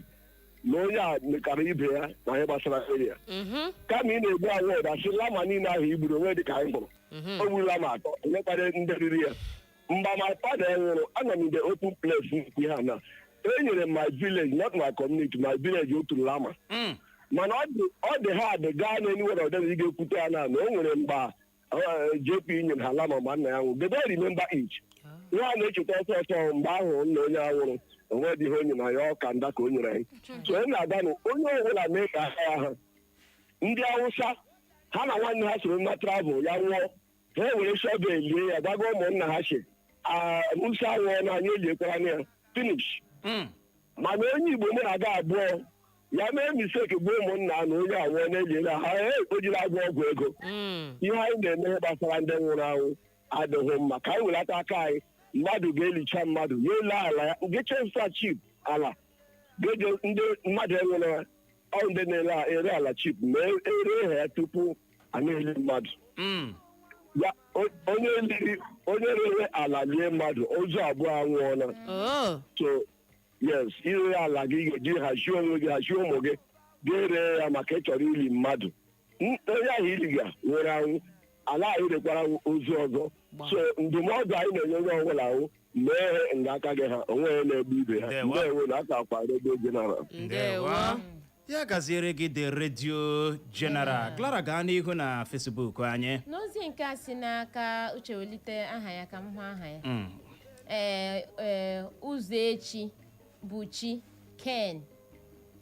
na onye a mekara ibe ya na ihe gbasara area. Kama ị na-egbu award, asị lama niile ahụ igburu onwe dị ka anyị hụrụ o gburu lama atọ, enyekwara ndị riri ya. Mgbe my father nwụrụ, anọ m in the open place nkwu ha na Enyere m my village, not my community, my village, otu lama. Mana ọ dị hard gaa n'anywhere ọdịna ị ga-ekwute ya na o nwere mgba JP nyere ha lama ma nna ya nwụrụ. They don't remember it. Ihe a na-echeta ọsọ ọsọ mgbe ahụ nna onye a nwụrụ onwe dị ihe o nyere anyị, ọka nda ka o nyere anyị. So onye na-aganụ, onye ọbụla mee ka aka ya ha. Ndị Awụsa, ha na nwanne ha soro na travel, ya nwụọ, ha ewere shovel lie ya, gbago ụmụnna ha si Musa nwụọ na anyị eliekwara ya, finish. Mana onye Igbo mụ na-aga abụọ ya mee mistake gbuo ụmụnna na onye anwụọ na-eliela ha, o jiri agwọ ọgwụ ego. Ihe anyị na-eme gbasara ndị nwụrụ anwụ adịghị mma. Ka anyị welata aka anyị. Mmadụ ga-elicha mmadụ ya, ele ala ya gechesa cheap ala geje ndị mmadụ enwere ọ ndị na-ere ere ala cheap ma ere ha ya tupu a na-eli mmadụ ya. Onye liri, onye rere ala lie mmadụ, ozu abụọ anwụọla. So yes, ire ala gị ga-eji hazie onwe gị, hazie ụmụ gị, ga-ere ya maka ị chọrọ ili mmadụ. Onye ahụ iliga nwere anwụ, ala ahụ rekwara ozu ọzọ. So ndụmọdụ anyị na-enye onye ọbụla ahụ, mee nga aka gị ha onwe ya na-egbu ibe ha. Ndewo. Ndewo na aka akwa Redio General. Ndewo. Ya gaziere gị, the Radio General. Clara, gaa n'ihu na Facebook anyị. N'ozi nke a si n'aka Uche, welite aha ya ka m hụ aha ya. Ee, Ụzọechi bụ chi Ken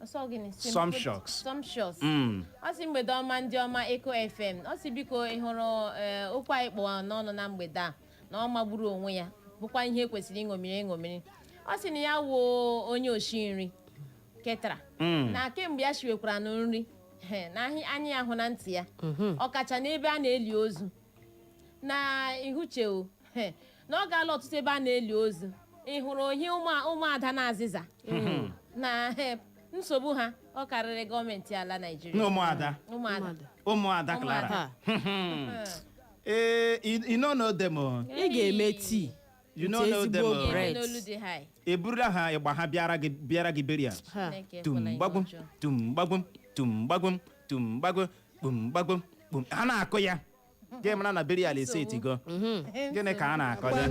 ọsọ gịnị? Sumptuous. Sumptuous. Ọ sị, mgbede ọma, ndị ọma Eko FM. Ọ sị, biko, ị hụrụ okwu anyị kpọọ n'ọnụ na mgbede a na ọ magburu onwe ya, bụkwa ihe kwesịrị ịṅomiri eṅomiri. Ọ sị na ya wuo onye oshi nri ketara na kemgbe ya shiwekwara na nri he, na anya ya hụ na ntị ya, ọkacha n'ebe a na-eli ozu na ihuche o he, na ọ gaala ọtụtụ ebe a na-eli ozu. Ị hụrụ ohi ụmụada na azịza na he, nsogbu ha ọ karịrị gọọmenti ala Naịjirịa. Na ụmụada. Ụmụada. Ụmụada Clara. Ha. Ee, you no know them o. Ị ga-eme tii You no know them ezigbo o. bread. N'olu dị high. Eburula ha ịgba ha bịara gị burial. Ha. Chineke Tum ekwela ihe gbagum ọjọọ. tum gbagum tum gbagum tum gbagum kpum gbagum kpum, ha na-akụ ya, gị mara na burial esetigo. Gịnị ka a na-akọ ya?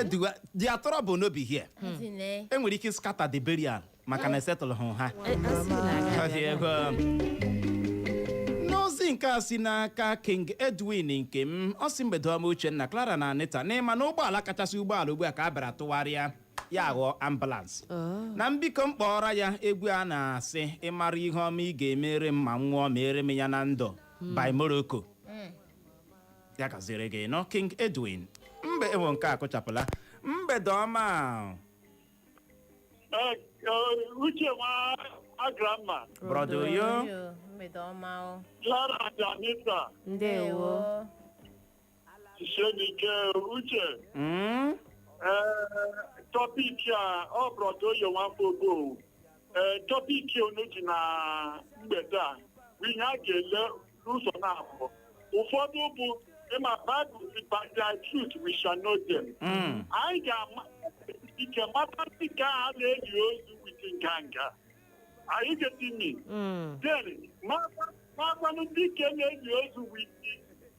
Eduwa their trouble no be here. Ntị nee. Enwere ike scatter the burial maka na esetụlụ ha. Asị na Ọ dị ego. N'ozi nke a si n'aka King Edwin nke m, ọ sị, mgbede ọma, Uchenna, Clara na Anita. N'ịma na ụgbọala kachasị ụgbọala ugbu a ka a bịara tụgharịa ya ghọọ ambulance na mbikọ mkpọrọ ya egwu a na-asị, ịmara ihe ọma ị ga-emere m ma m nwụọ, mere m ya na ndụ, by Morocco. Ya gaziri gị nọ, King Edwin. Mbe ewo nke a kụchapụla. Mgbede ọma. Uche nwa agrama. Brother Oyo. Mgbede ọma o. Clara Janita. Ndewo. Ishenike Uche. Ee, topic a ọ Brother Oyo Nwafọgo. Ee, topic unu ji na mgbede a bụ ihe a ga-ele n'ụzọ na-abụọ. Ụfọdụ bụ ịma Bible si, "By their fruit we shall know them." Anyị ga-ama ike mata ndị nke a na-eli ozu with nganga. Are you getting me? Then, makwanụ ndị nke na-eli ozu with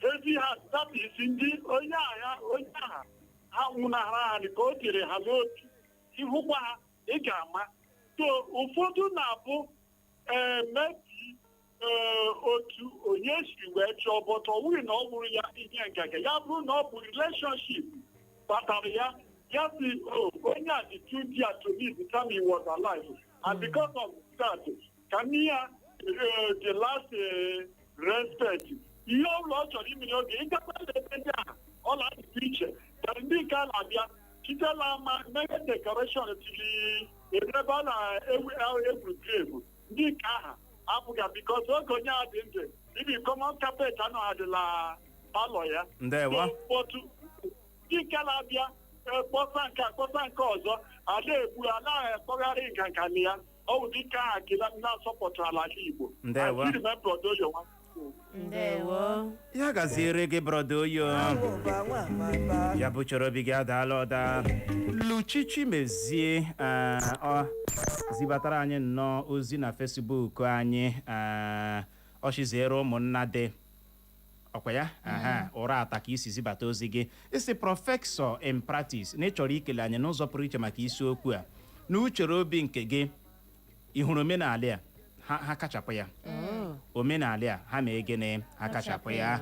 heavy heart, that is ndị onye agha, onye agha ha nwụnahara ha ka o tere ha n'obi. Ịhụkwa ha, ị ga-ama. So ụfọdụ na-abụ ee mebi ee otu onye si wee chọọ, but ọ bụghị na ọ bụrụ ya ihe nganga ya bụrụ na ọ bụ relationship kpatara ya. Ya si, oh, onye a dị too dear to me the time he was alive, and because of that ka nne ya the last respect, ihe ọ bụla ọ chọrọ ime n'oge ịgakwa ebe ndị a ọ na-adịkwa iche ka ndị nke a na-abịa sitela ama mere decoration tiri ebe a na-egwu grave. Ndị nke aha apụga because oge onye a dị ndụ, ibi common carpet anọ adịla parlour ya. Ndewo. So, but ndị nke na-abịa kpọsa nke a, kpọsa nke ọzọ, ada egbu anaghị ekpọgharị nganga na ya. Ọ bụ dịka aha kila na-asọpụtara ala Igbo. Ndewo. Ndewo. Ndewo. Ya gaziere gị, Brother Oyo. Ya bụ chọrọ obi gị adaala ụda. Luchichi mezie ọ zibatara anyị nnọọ ozi na Facebook anyị. Ọ chiziere ụmụnna dị ọkwa ya aha ụra ata ka isi zibata ozi gị, isi professor in practice na ị chọrọ ikele anyị n'ụzọ pụrụ iche maka isiokwu a. Na uchere obi nke gị, ị hụrụ omenala a, ha kachapụ ya. Omenala a, ha mee gịnị? Ha kachapụ ya.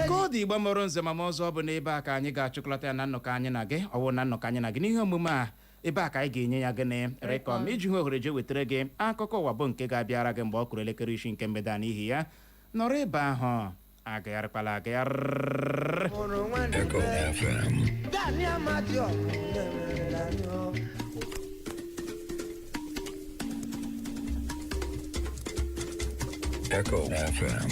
Ka ọ dị, Igbo mụrụ nze ma ọzọ, ọ bụ n'ebe a ka anyị ga-achịkọlata ya na nnọkọ anyị na gị, ọwụ na nnọkọ anyị na gị n'ihe omume a. Ebe a ka anyị ga-enye ya gịnị? Rekọm, iji hụ ohere jee wetara gị akụkọ ụwa, bụ nke ga-abịara gị mgbe ọ kụrụ elekere 6 nke mgbede a. N'ihi ya, nọrọ ebe ahụ, agagharịkwala agagharị. Mụrụ nwanne Dani Amadi ọgụ na-emerela anyị o. Echo FM.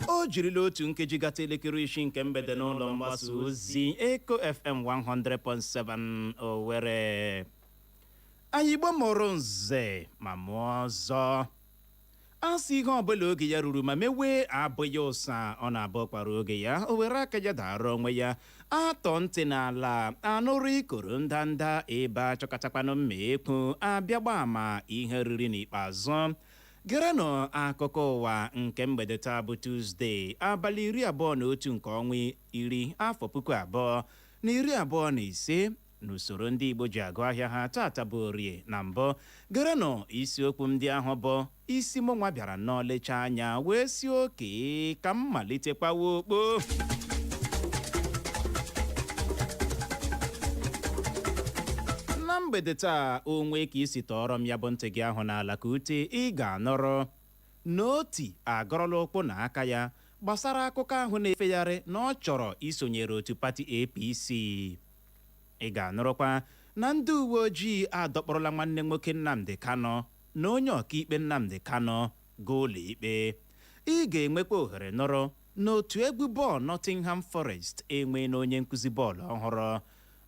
O jirila otu nkeji gata elekere 6 nke mgbede n'ụlọ mgbasa ozi Eco FM 100.7 Owerri. Anyị Igbo mụrụ nze ma mụọ ọzọ, a sị ihe ọbụla oge ya ruru ma mewe abụghị ụsa, ọ na-abụ kwara oge ya, o were aka ya dara onwe ya. Atọ ntị n'ala anụrụ ikoro ndanda, ebe achọkọtakwanụ mma ekwu abịa gba ama ihe riri. N'ikpeazụ, gerenụ akụkọ ụwa nke mgbede taa bụ Tuzdee, abalị 21 nke ọnwa 10, afọ 2025, n'usoro ndị Igbo ji agụ ahịa ha. Tata bụ Orie. Na mbụ, gerenụ isiokwu ndị ahụ bụ isi mụnwa bịara nnọọ lechaa anya wee si oke ka m malitekwawa okpo. Na mgbede taa, onwe ka isi tọọrọ m ya bụ ntị gị ahụ n'ala ka ute, ị ga-anọrọ n'oti agọrọla ụkwụ na aka ya gbasara akụkọ ahụ na-efegharị na ọ chọrọ isonyere otu pati APC. Ị ga-anụrụkwa na ndị uwe ojii adọkpọrọla nwanne nwoke Nnamdi Kanu na onye ọkaikpe Nnamdi Kanu gaa ụlọ ikpe. Ị ga-enwekwa ohere nọrọ n'otu egwu bọọlụ Nottingham Forest enwee na onye nkụzi bọọlụ ọhụrụ.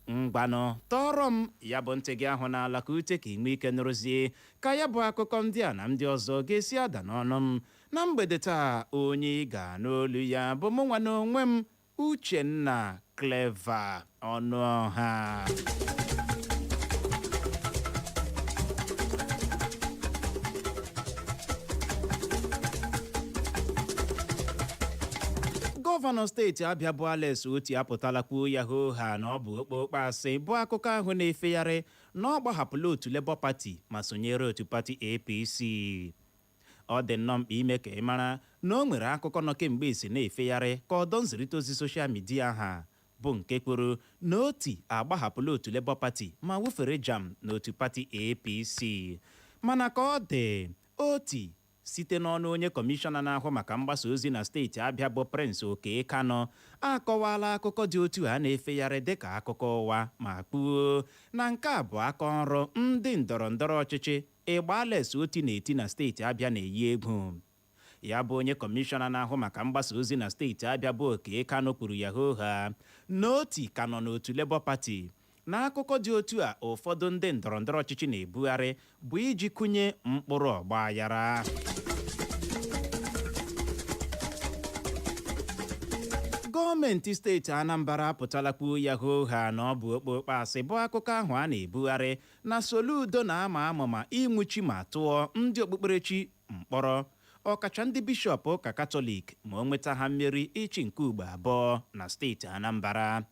Ngwanụ, tọọrọ m ya bụ ntị gị ahụ n'ala ka ute, ka ị nwee ike nụrụzie ka ya bụ akụkọ ndị a na ndị ọzọ ga-esi ada n'ọnụ m na mgbede taa. Onye ị ga-anụ olu ya bụ mụ nwa n'onwe m, Uchenna Clever Ọnụọha. Gọvanọ steeti Abịa bụ Alex Oti apụtala kwuo ya hoo ha na ọ bụ okpokpo asị bụ akụkọ ahụ na-efegharị na ọ gbahapụla otu Labour Party ma sonyere otu pati APC. Ọ dị nnọọ mkpa ime ka ị mara na o nwere akụkọ nọ kemgbe esi na-efegharị ka ọdọ nzirịta ozi social media ha, bụ nke kwuru na Oti agbahapụla otu Labour Party ma wufere jam n'otu pati APC. Mana ka ọ dị, Oti, site n'ọnụ onye kọmishọna na-ahụ maka mgbasa ozi na steeti Abịa bụ Prince Oke Kano, akọwala akụkọ dị otu a na-efegharị dịka akụkọ ụwa, ma kpuo na nke a bụ aka ọrụ ndị ndọrọ ndọrọ ọchịchị ịgba Alex Oti na-eti na steeti Abịa na-eyi egwu. Ya bụ onye kọmishọna na-ahụ maka mgbasa ozi na steeti Abịa bụ Oke Kano kwuru ya hooha na Oti ka nọ n'otu Labour Party, na akụkọ dị otu a ụfọdụ ndị ndọrọ ndọrọ ọchịchị na-ebugharị bụ iji kụnye mkpụrụ ọgba aghara. Gọọmenti steeti Anambra apụtala kwuo ya hoo ha na ọ bụ okpokpo asị bụ akụkọ ahụ a na-ebugharị na Soludo na-ama amụma ịnwụchi ma tụọ ndị okpukperechi mkpọrọ, ọkacha ndị bishọp ụka Katọlik, ma o nweta ha mmeri ịchị nke ugbo abụọ na steeti Anambra.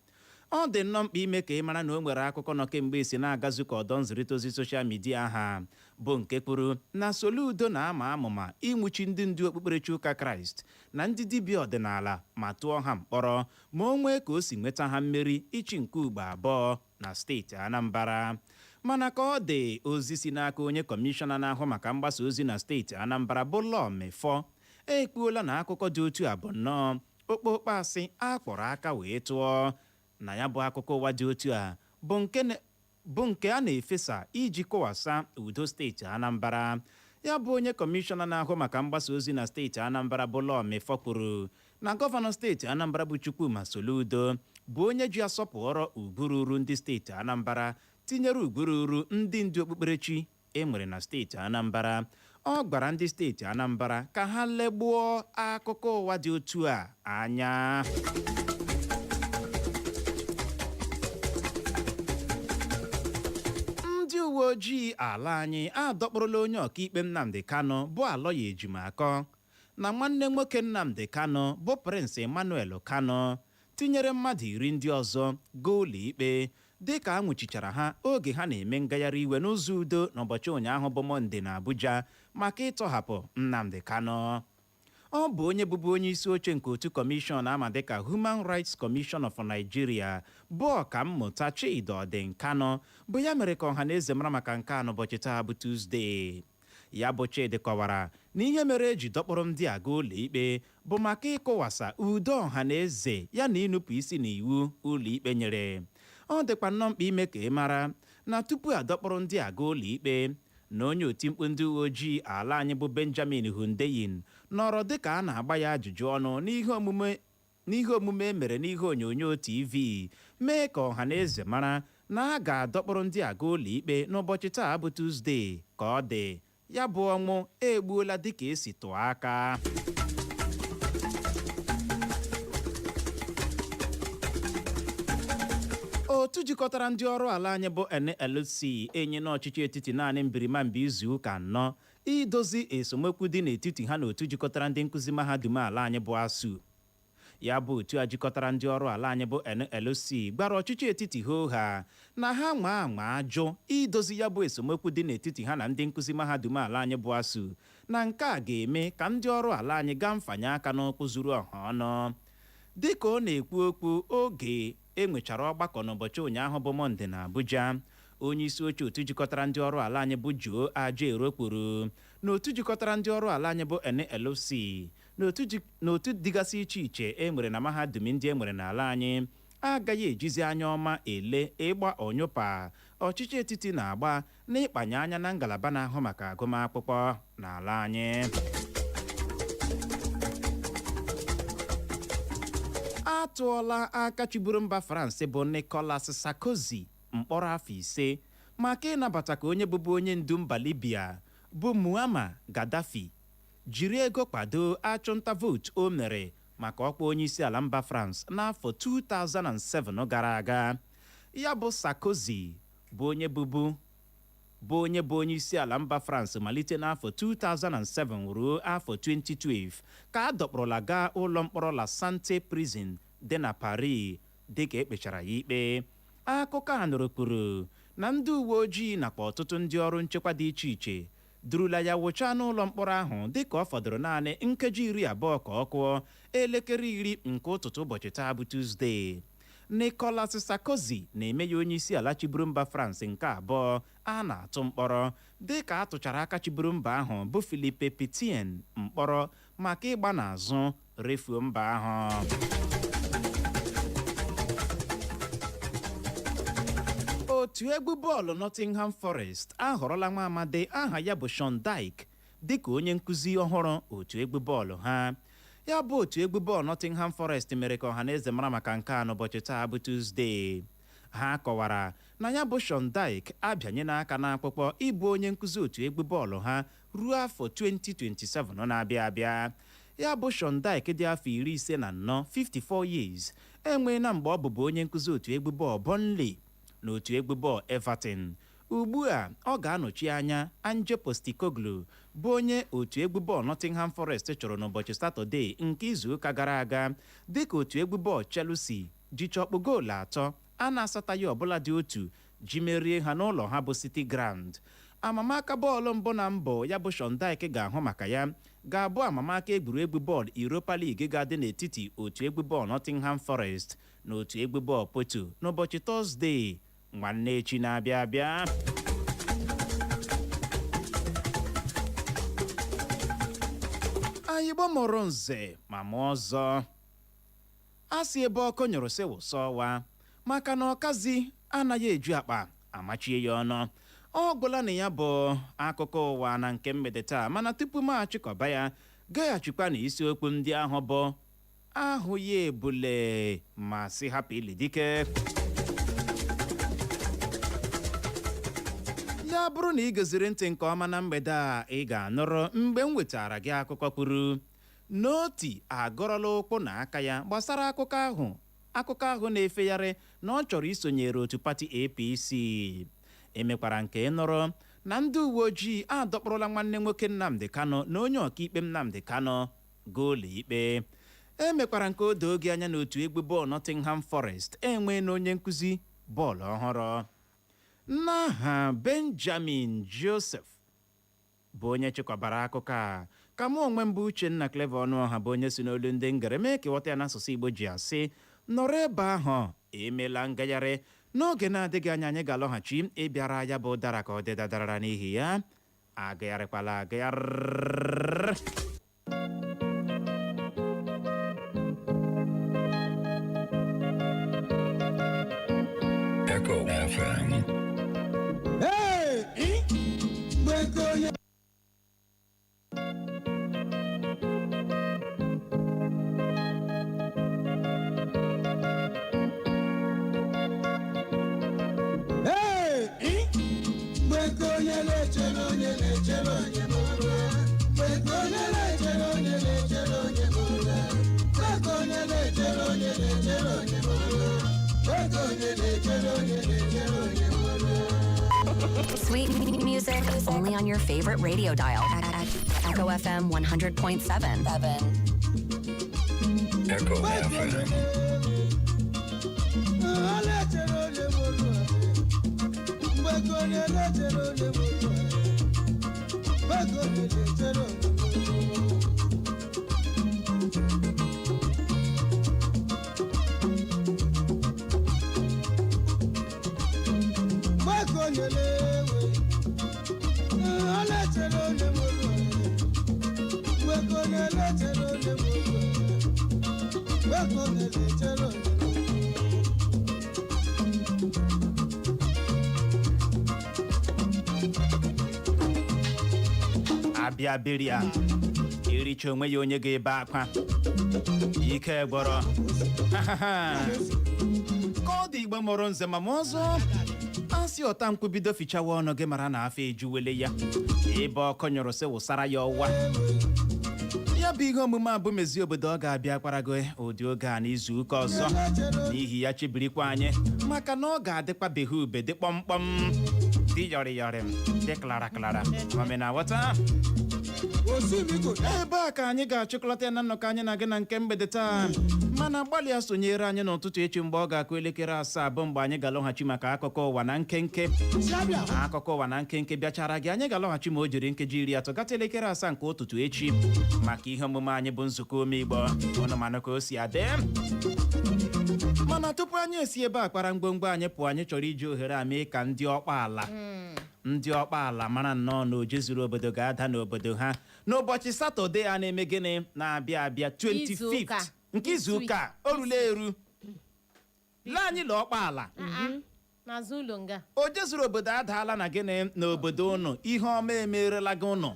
Ọ dị nnọọ mkpa ime ka ị mara na o nwere akụkọ nọ kemgbe esi na-agazu ka ọdọ nzirịta ozi social media ha, bụ nke kwuru na Soludo na-ama amụma ịnwụchi ndị ndu okpukperechi ụka Kraịst na ndị dibịa ọdịnala ma tụọ ha mkpọrọ ma o nwee ka o si nweta ha mmeri ịchị nke ugbo abụọ na steeti Anambra. Mana ka ọ dị, ozi si n'aka onye kọmishọna na-ahụ maka mgbasa ozi na steeti Anambra bụ Law Mefor ekwuola na akụkọ dị otu a bụ nnọọ okpokpo asị a kpọrọ aka wee tụọ, na ya bụ akụkọ ụwa dị otu a bụ nke a na-efesa iji kọwasa udo steeti Anambra. Ya bụ onye kọmishọna na-ahụ maka mgbasa ozi na steeti Anambra bụ Law Mefor kwuru na gọvanọ steeti Anambra bụ Chukwuma Soludo bụ onye ji asọpụrụ ugwu ruru ndị steeti Anambra, tinyere ugwu ruru ndị ndu okpukperechi e nwere na steeti Anambra. Ọ gwara ndị steeti Anambra ka ha legbuo akụkọ ụwa dị otu a anya. Ndị uwe ojii ala anyị adọkpụrụla onye ọkaikpe Nnamdi Kanu bụ Aloy Ejimakor na nwanne nwoke Nnamdi Kanu bụ Prince Emmanuel Kanu, tinyere mmadụ 10 ndị ọzọ, gaa ụlọ ikpe dịka a nwụchichara ha oge ha na-eme ngagharị iwe n'ụzọ udo n'ụbọchị ụnyaahụ bụ Mọnde na Abuja maka ịtọhapụ Nnamdi Kanu. Ọ bụ onye bụbu onye isi oche nke otu kọmishọn ama dịka Human Rights Commission of Nigeria bụ Ọkammụta Chidi Odinkalu bụ ya mere ka ọha na eze mara maka nke a n'ụbọchị taa bụ Tuzdee. Ya bụ Chidi kọwara na ihe mere eji dọkpụrụ ndị a gaa ụlọ ikpe bụ maka ịkụwasa udo ọha na eze ya na ịnụpụ isi n'iwu ụlọ ikpe nyere. Ọ dịkwa nnọọ mkpa ime ka ị mara na tupu a dọkpụrụ ndị a gaa ụlọ ikpe, na onye otimkpu ndị uwe ojii ala anyị bụ Benjamin Hundeyin nọrọ dịka a na-agba ya ajụjụ ọnụ n'ihe omume e mere n'ihe onyonyo TV, mee ka ọha na eze mara na a ga-adọkpụrụ ndị a gaa ụlọ ikpe n'ụbọchị taa bụ Tuzdee. Ka ọ dị, ya bụ ọnwụ egbuola dịka esi tụọ aka. Otu jikọtara ndị ọrụ ala anyị bụ NLC enye n'ọchịchị etiti naanị mbirimambi izu ụka 4 idozi esemokwu dị n'etiti ha na otu jikọtara ndị nkụzi mahadum ala anyị bụ ASUU. Ya bụ otu a jikọtara ndị ọrụ ala anyị bụ NLC gbara ọchịchị etiti hoo ha na ha nwa anwa ajụ idozi ya bụ esemokwu dị n'etiti ha na ndị nkụzi mahadum ala anyị bụ ASUU, na nke a ga-eme ka ndị ọrụ ala anyị gaa mfanye aka n'ụkwụ zuru ọha ọnụ. Dịka ọ na-ekwu okwu oge enwechara ọgbakọ n'ụbọchị ụnyaahụ bụ Mọnde na Abuja, onye isi oche otu jikọtara ndị ọrụ ala anyị bụ Joe Ajaero kwuru na otu jikọtara ndị ọrụ ala anyị bụ NLC na otu dịgasị iche iche e nwere na mahadum ndị e nwere n'ala anyị agaghị ejizi anya ọma ele ịgba ọnyụpa ọchịchị etiti na-agba n'ịkpanye anya na ngalaba na-ahụ maka agụmakwụkwọ n'ala anyị. A tụọla aka chịburu mba France bụ Nicolas Sarkozy mkpọrọ afọ 5 maka ịnabata ka onye bụbu onye ndu mba Libya bụ Muammar Gaddafi jiri ego kwado achụnta vootu o mere maka ọkwa onye isi ala mba France n'afọ 2007 gara aga. Ya bụ Sarkozy bụ onye bụbu bụ onye bụ onye isi ala mba France malite n'afọ 2007 ruo afọ 2012 ka a dọkpụrụla gaa ụlọ mkpọrọ La Sante Prison dị na Paris dịka ekpechara ya ikpe. Akụkọ a nụrụ kwuru na ndị uwe ojii nakwa ọtụtụ ndị ọrụ nchekwa dị iche iche durula ya wụchaa n'ụlọ mkpọrọ ahụ dịka ọ fọdụrụ naanị nkeji 20 ka ọ kụọ elekere 10 nke ụtụtụ ụbọchị taa bụ Tuzdee. Nicolas Sarkozy na-eme ya onye isi ala chịburu mba France nke abụọ a na-atụ mkpọrọ, dịka a tụchara aka chịburu mba ahụ bụ Philippe Pétain mkpọrọ maka ịgba n'azụ refuo mba ahụ. Otu egwu bọọlụ Nottingham Forest ahọrọla nwa amadi aha ya bụ Sean Dyche dịka onye nkụzi ọhụrụ otu egwu bọọlụ ha. Ya bụ otu egwu bọọlụ Nottingham Forest mere ka ọhaneze mara maka nke a n'ụbọchị taa bụ Tuzdee. Ha kọwara na ya bụ Sean Dyche abịanye n'aka n'akwụkwọ ịbụ onye nkụzi otu egwu bọọlụ ha ruo afọ 2027 na-abịa abịa. Ya bụ Sean Dyche dị afọ 54, 54 years, enweela mgbe ọ bụbu onye nkụzi otu egwu bọọlụ Burnley na otu egwu bọọlụ Everton. Ugbu a ọ ga-anọchi anya Ange Postecoglou, bụ onye otu egwu bọọlụ Nottingham Forest chụrụ n'ụbọchị Satọde nke izuụka gara aga, dịka otu egwu bọọlụ Chelsea ji chọkpụ goolu atọ a na-asataghị ọbụla dị otu ji merie ha n'ụlọ ha bụ City Ground. Amamaka bọọlụ mbụ na mbụ ya bụ Sean Dyche ga-ahụ maka ya ga-abụ amamaka egwuregwu bọọlụ Europa League ga-adị n'etiti otu egwu bọọlụ Nottingham Forest na otu egwu bọọlụ Porto n'ụbọchị Tọzdee nwanne echi na-abịa abịa. Anyị mụrụ nze ma mụọ ọzọ, a sị ebe ọkụ nyụrụ sị wụsa ọwa, maka na ọkazi anaghị eju akpa amachie ya ọnụ. Ọ gwụla na ya bụ akụkọ ụwa na nke mgbede taa, mana tupu m achịkọba ya, gaghachikwa na isiokwu ndị ahụ bụ ahụ ya ebule ma sị hapụ ili dike. Ya bụrụ na ị geziri ntị nke ọma na mgbede a, ị ga-anụrụ mgbe m wetara gị akụkọ kwuru n'Oti agọrọla ụkwụ na aka ya gbasara akụkọ ahụ na-efegharị na ọ chọrọ isonyere otu pati APC. Emekwara nke nụrụ na ndị uwe ojii adọkpụrụla nwanne nwoke Nnamdi Kanu na onye ọkaikpe Nnamdi Kanu gaa ụlọ ikpe. Emekwara nke o doo gị anya na otu egwu bọọlụ Nottingham Forest enwee na onye nkụzi bọọlụ ọhụrụ. N'aha Benjamin Joseph bụ onye chịkwabara akụkọ a, ka mụ onwe mbụ, Uchenna Clever Ọnụọha, bụ onye si n'olu ndị ngere mee ka ịghọta ya n'asụsụ Igbo, ji asị nọrọ ebe ahụ, emela ngagharị. N'oge na-adịghị anya, anyị ga-alọghachi ịbịara ya bụ ụdara ka ọ dị dadarara. N'ihi ya, agagharịkwala agagharị. Echo FM. Hey! Mgbe onye Hey! Mgbe onye na-echere, onye na-echere onye n'ụra. Mgbe onye na-echere, onye na-echere onye n'ụra. Mgbe onye na-echere, onye na-echere onye n'ụra. Mgbe onye na-echere, onye na-echere onye n'ụra. Sweet music only on your favorite radio dial. Echo FM 100.7. Echo FM. Ọ na-echere onye n'ụra. Mgbe onye na-echere onye n'ụra. Mgbe onye na-echere onye n'ụra. Mgbe onye na-ewe ọ na-echere onye n'ụra. Mgbe onye na-echere onye n'ụra. Mgbe onye na-echere onye n'ụra. Abịa biria ericha onwe ya, onye ga-ebe akwa ike gwọrọ ka ọ dị. Igbo mụrụ nze ma ọzọ, asị ọta nkwụ bido fichawa ọnụ gị, mara na afọ ejuwele ya. Ebe ọkụ nyụrụ, sị wụsara ya ọwa. Ya bụ ihe omume a bụ Mezi Obodo. Ọ ga-abịa kwara gị ụdị oge a n'izu ụka ọzọ. N'ihi ya, chebirikwa anyị, maka na ọ ga-adịkwa behe ube, dị kpọmkpọm, dị yọrị yọrị, dị klara klara. Mamina ghọta. Ebe a ka anyị ga-achịkọlata ya na nnọkọ anyị na gị na nke mgbede taa, mana gbalịa sonyere anyị n'ụtụtụ echi mgbe ọ ga-akụ elekere 7, bụ mgbe anyị ga-alọghachi maka akụkọ ụwa na nkenke. Akụkọ ụwa na nkenke bịachara gị, anyị ga-alọghachi ma o jiri nkeji 30 gata elekere 7 nke ụtụtụ echi maka ihe omume anyị bụ Nzukọ Ome Igbo. Ụnụ manụ ka o si adị. Mana tupu anyị esi ebe a kpara ngwongwo anyị pụọ, anyị chọrọ iji ohere a mee ka ndị ọkpa ala mara nnọọ na oje zuru obodo ga-ada n'obodo ha n'ụbọchị Satọde a na-eme gịnị na-abịa abịa, 25th nke izu ụka. O rula eru, lee anyị la ọkpa ala. N'azụ ụlọ nga. Oje zuru obodo adaala na gịnị n'obodo ụnụ. Ihe ọma emerela gị ụnụ.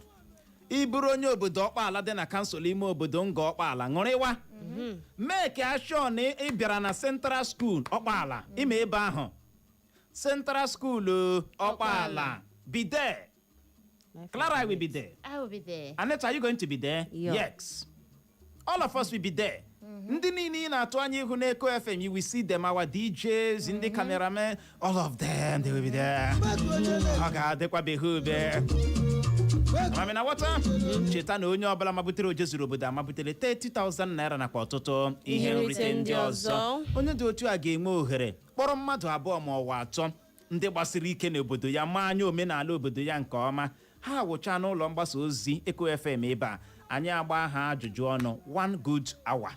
Ịbụrụ onye obodo ọkpaala dị na kansụl ime obodo Nga Ọkpaala, ṅụrịwa. Mee ka ashọ na ị bịara na Central School Ọkpaala, ime ebe ahụ, Central School Ọkpaala. Be there. Clara will be there. I will be there. Aneta, are you going to be there? Yeah. Yes, all of us will be there. Ndị niile ị na-atụ anya ihu n'Eko FM, you will see them, our DJs, ndị cameramen, all of them, they will be there. Ọ ga-adịkwa behube. Mami na wata, cheta na onye ọbụla mabutere oje zuru obodo amabutere 30,000 naira nakwa ọtụtụ ihe nrite ndị ọzọ. Onye dị otu a ga-enwe ohere kpọrọ mmadụ abụọ ma ọwa atọ ndị gbasiri ike n'obodo ya, ma anya omenala obodo ya nke ọma, ha wụcha n'ụlọ mgbasa ozi Eko FM ebe a. Anyị agba ha ajụjụ ọnụ one good hour.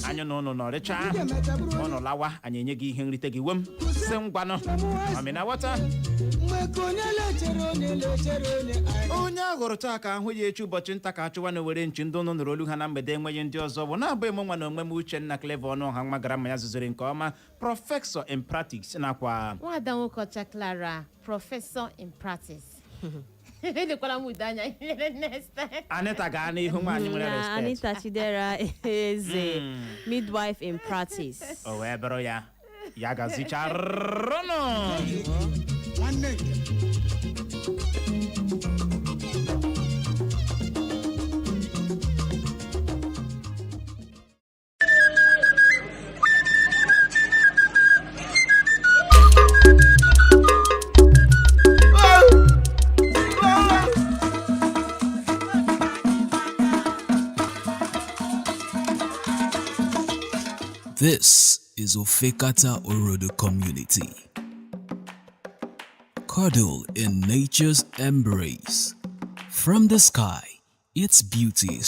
Anyị na ụnụ nọrịcha, ụnụ lawa, anyị enye gị ihe nrite gị. Wem si ngwanụ, amịna ghọta. Onye a hụrụ taa ka ahụ ya echi. Ụbọchị nta ka achụwa na were nchi. Ndị ụnụ nụrụ olu ha na mgbede enweghị ndị ọzọ bụ na-abụ eme nwa na onwe m, Uchenna Clever ọnụ ọha, nwa gara ma ya zuziri nke ọma, professor in practice, nakwa Nwada Nwokocha Clara, professor in practice. Elekwala m udo anya ilere next time. Anita, gaa n'ihu, nwaanyị nwere Na respect. Anita Chidera Eze, midwife in practice. O wee bụrụ ya, ya gazicharụnụ. Nwanne nke This is Ofekata Orodo Community. Cuddle in nature's embrace. From the sky, its beauty.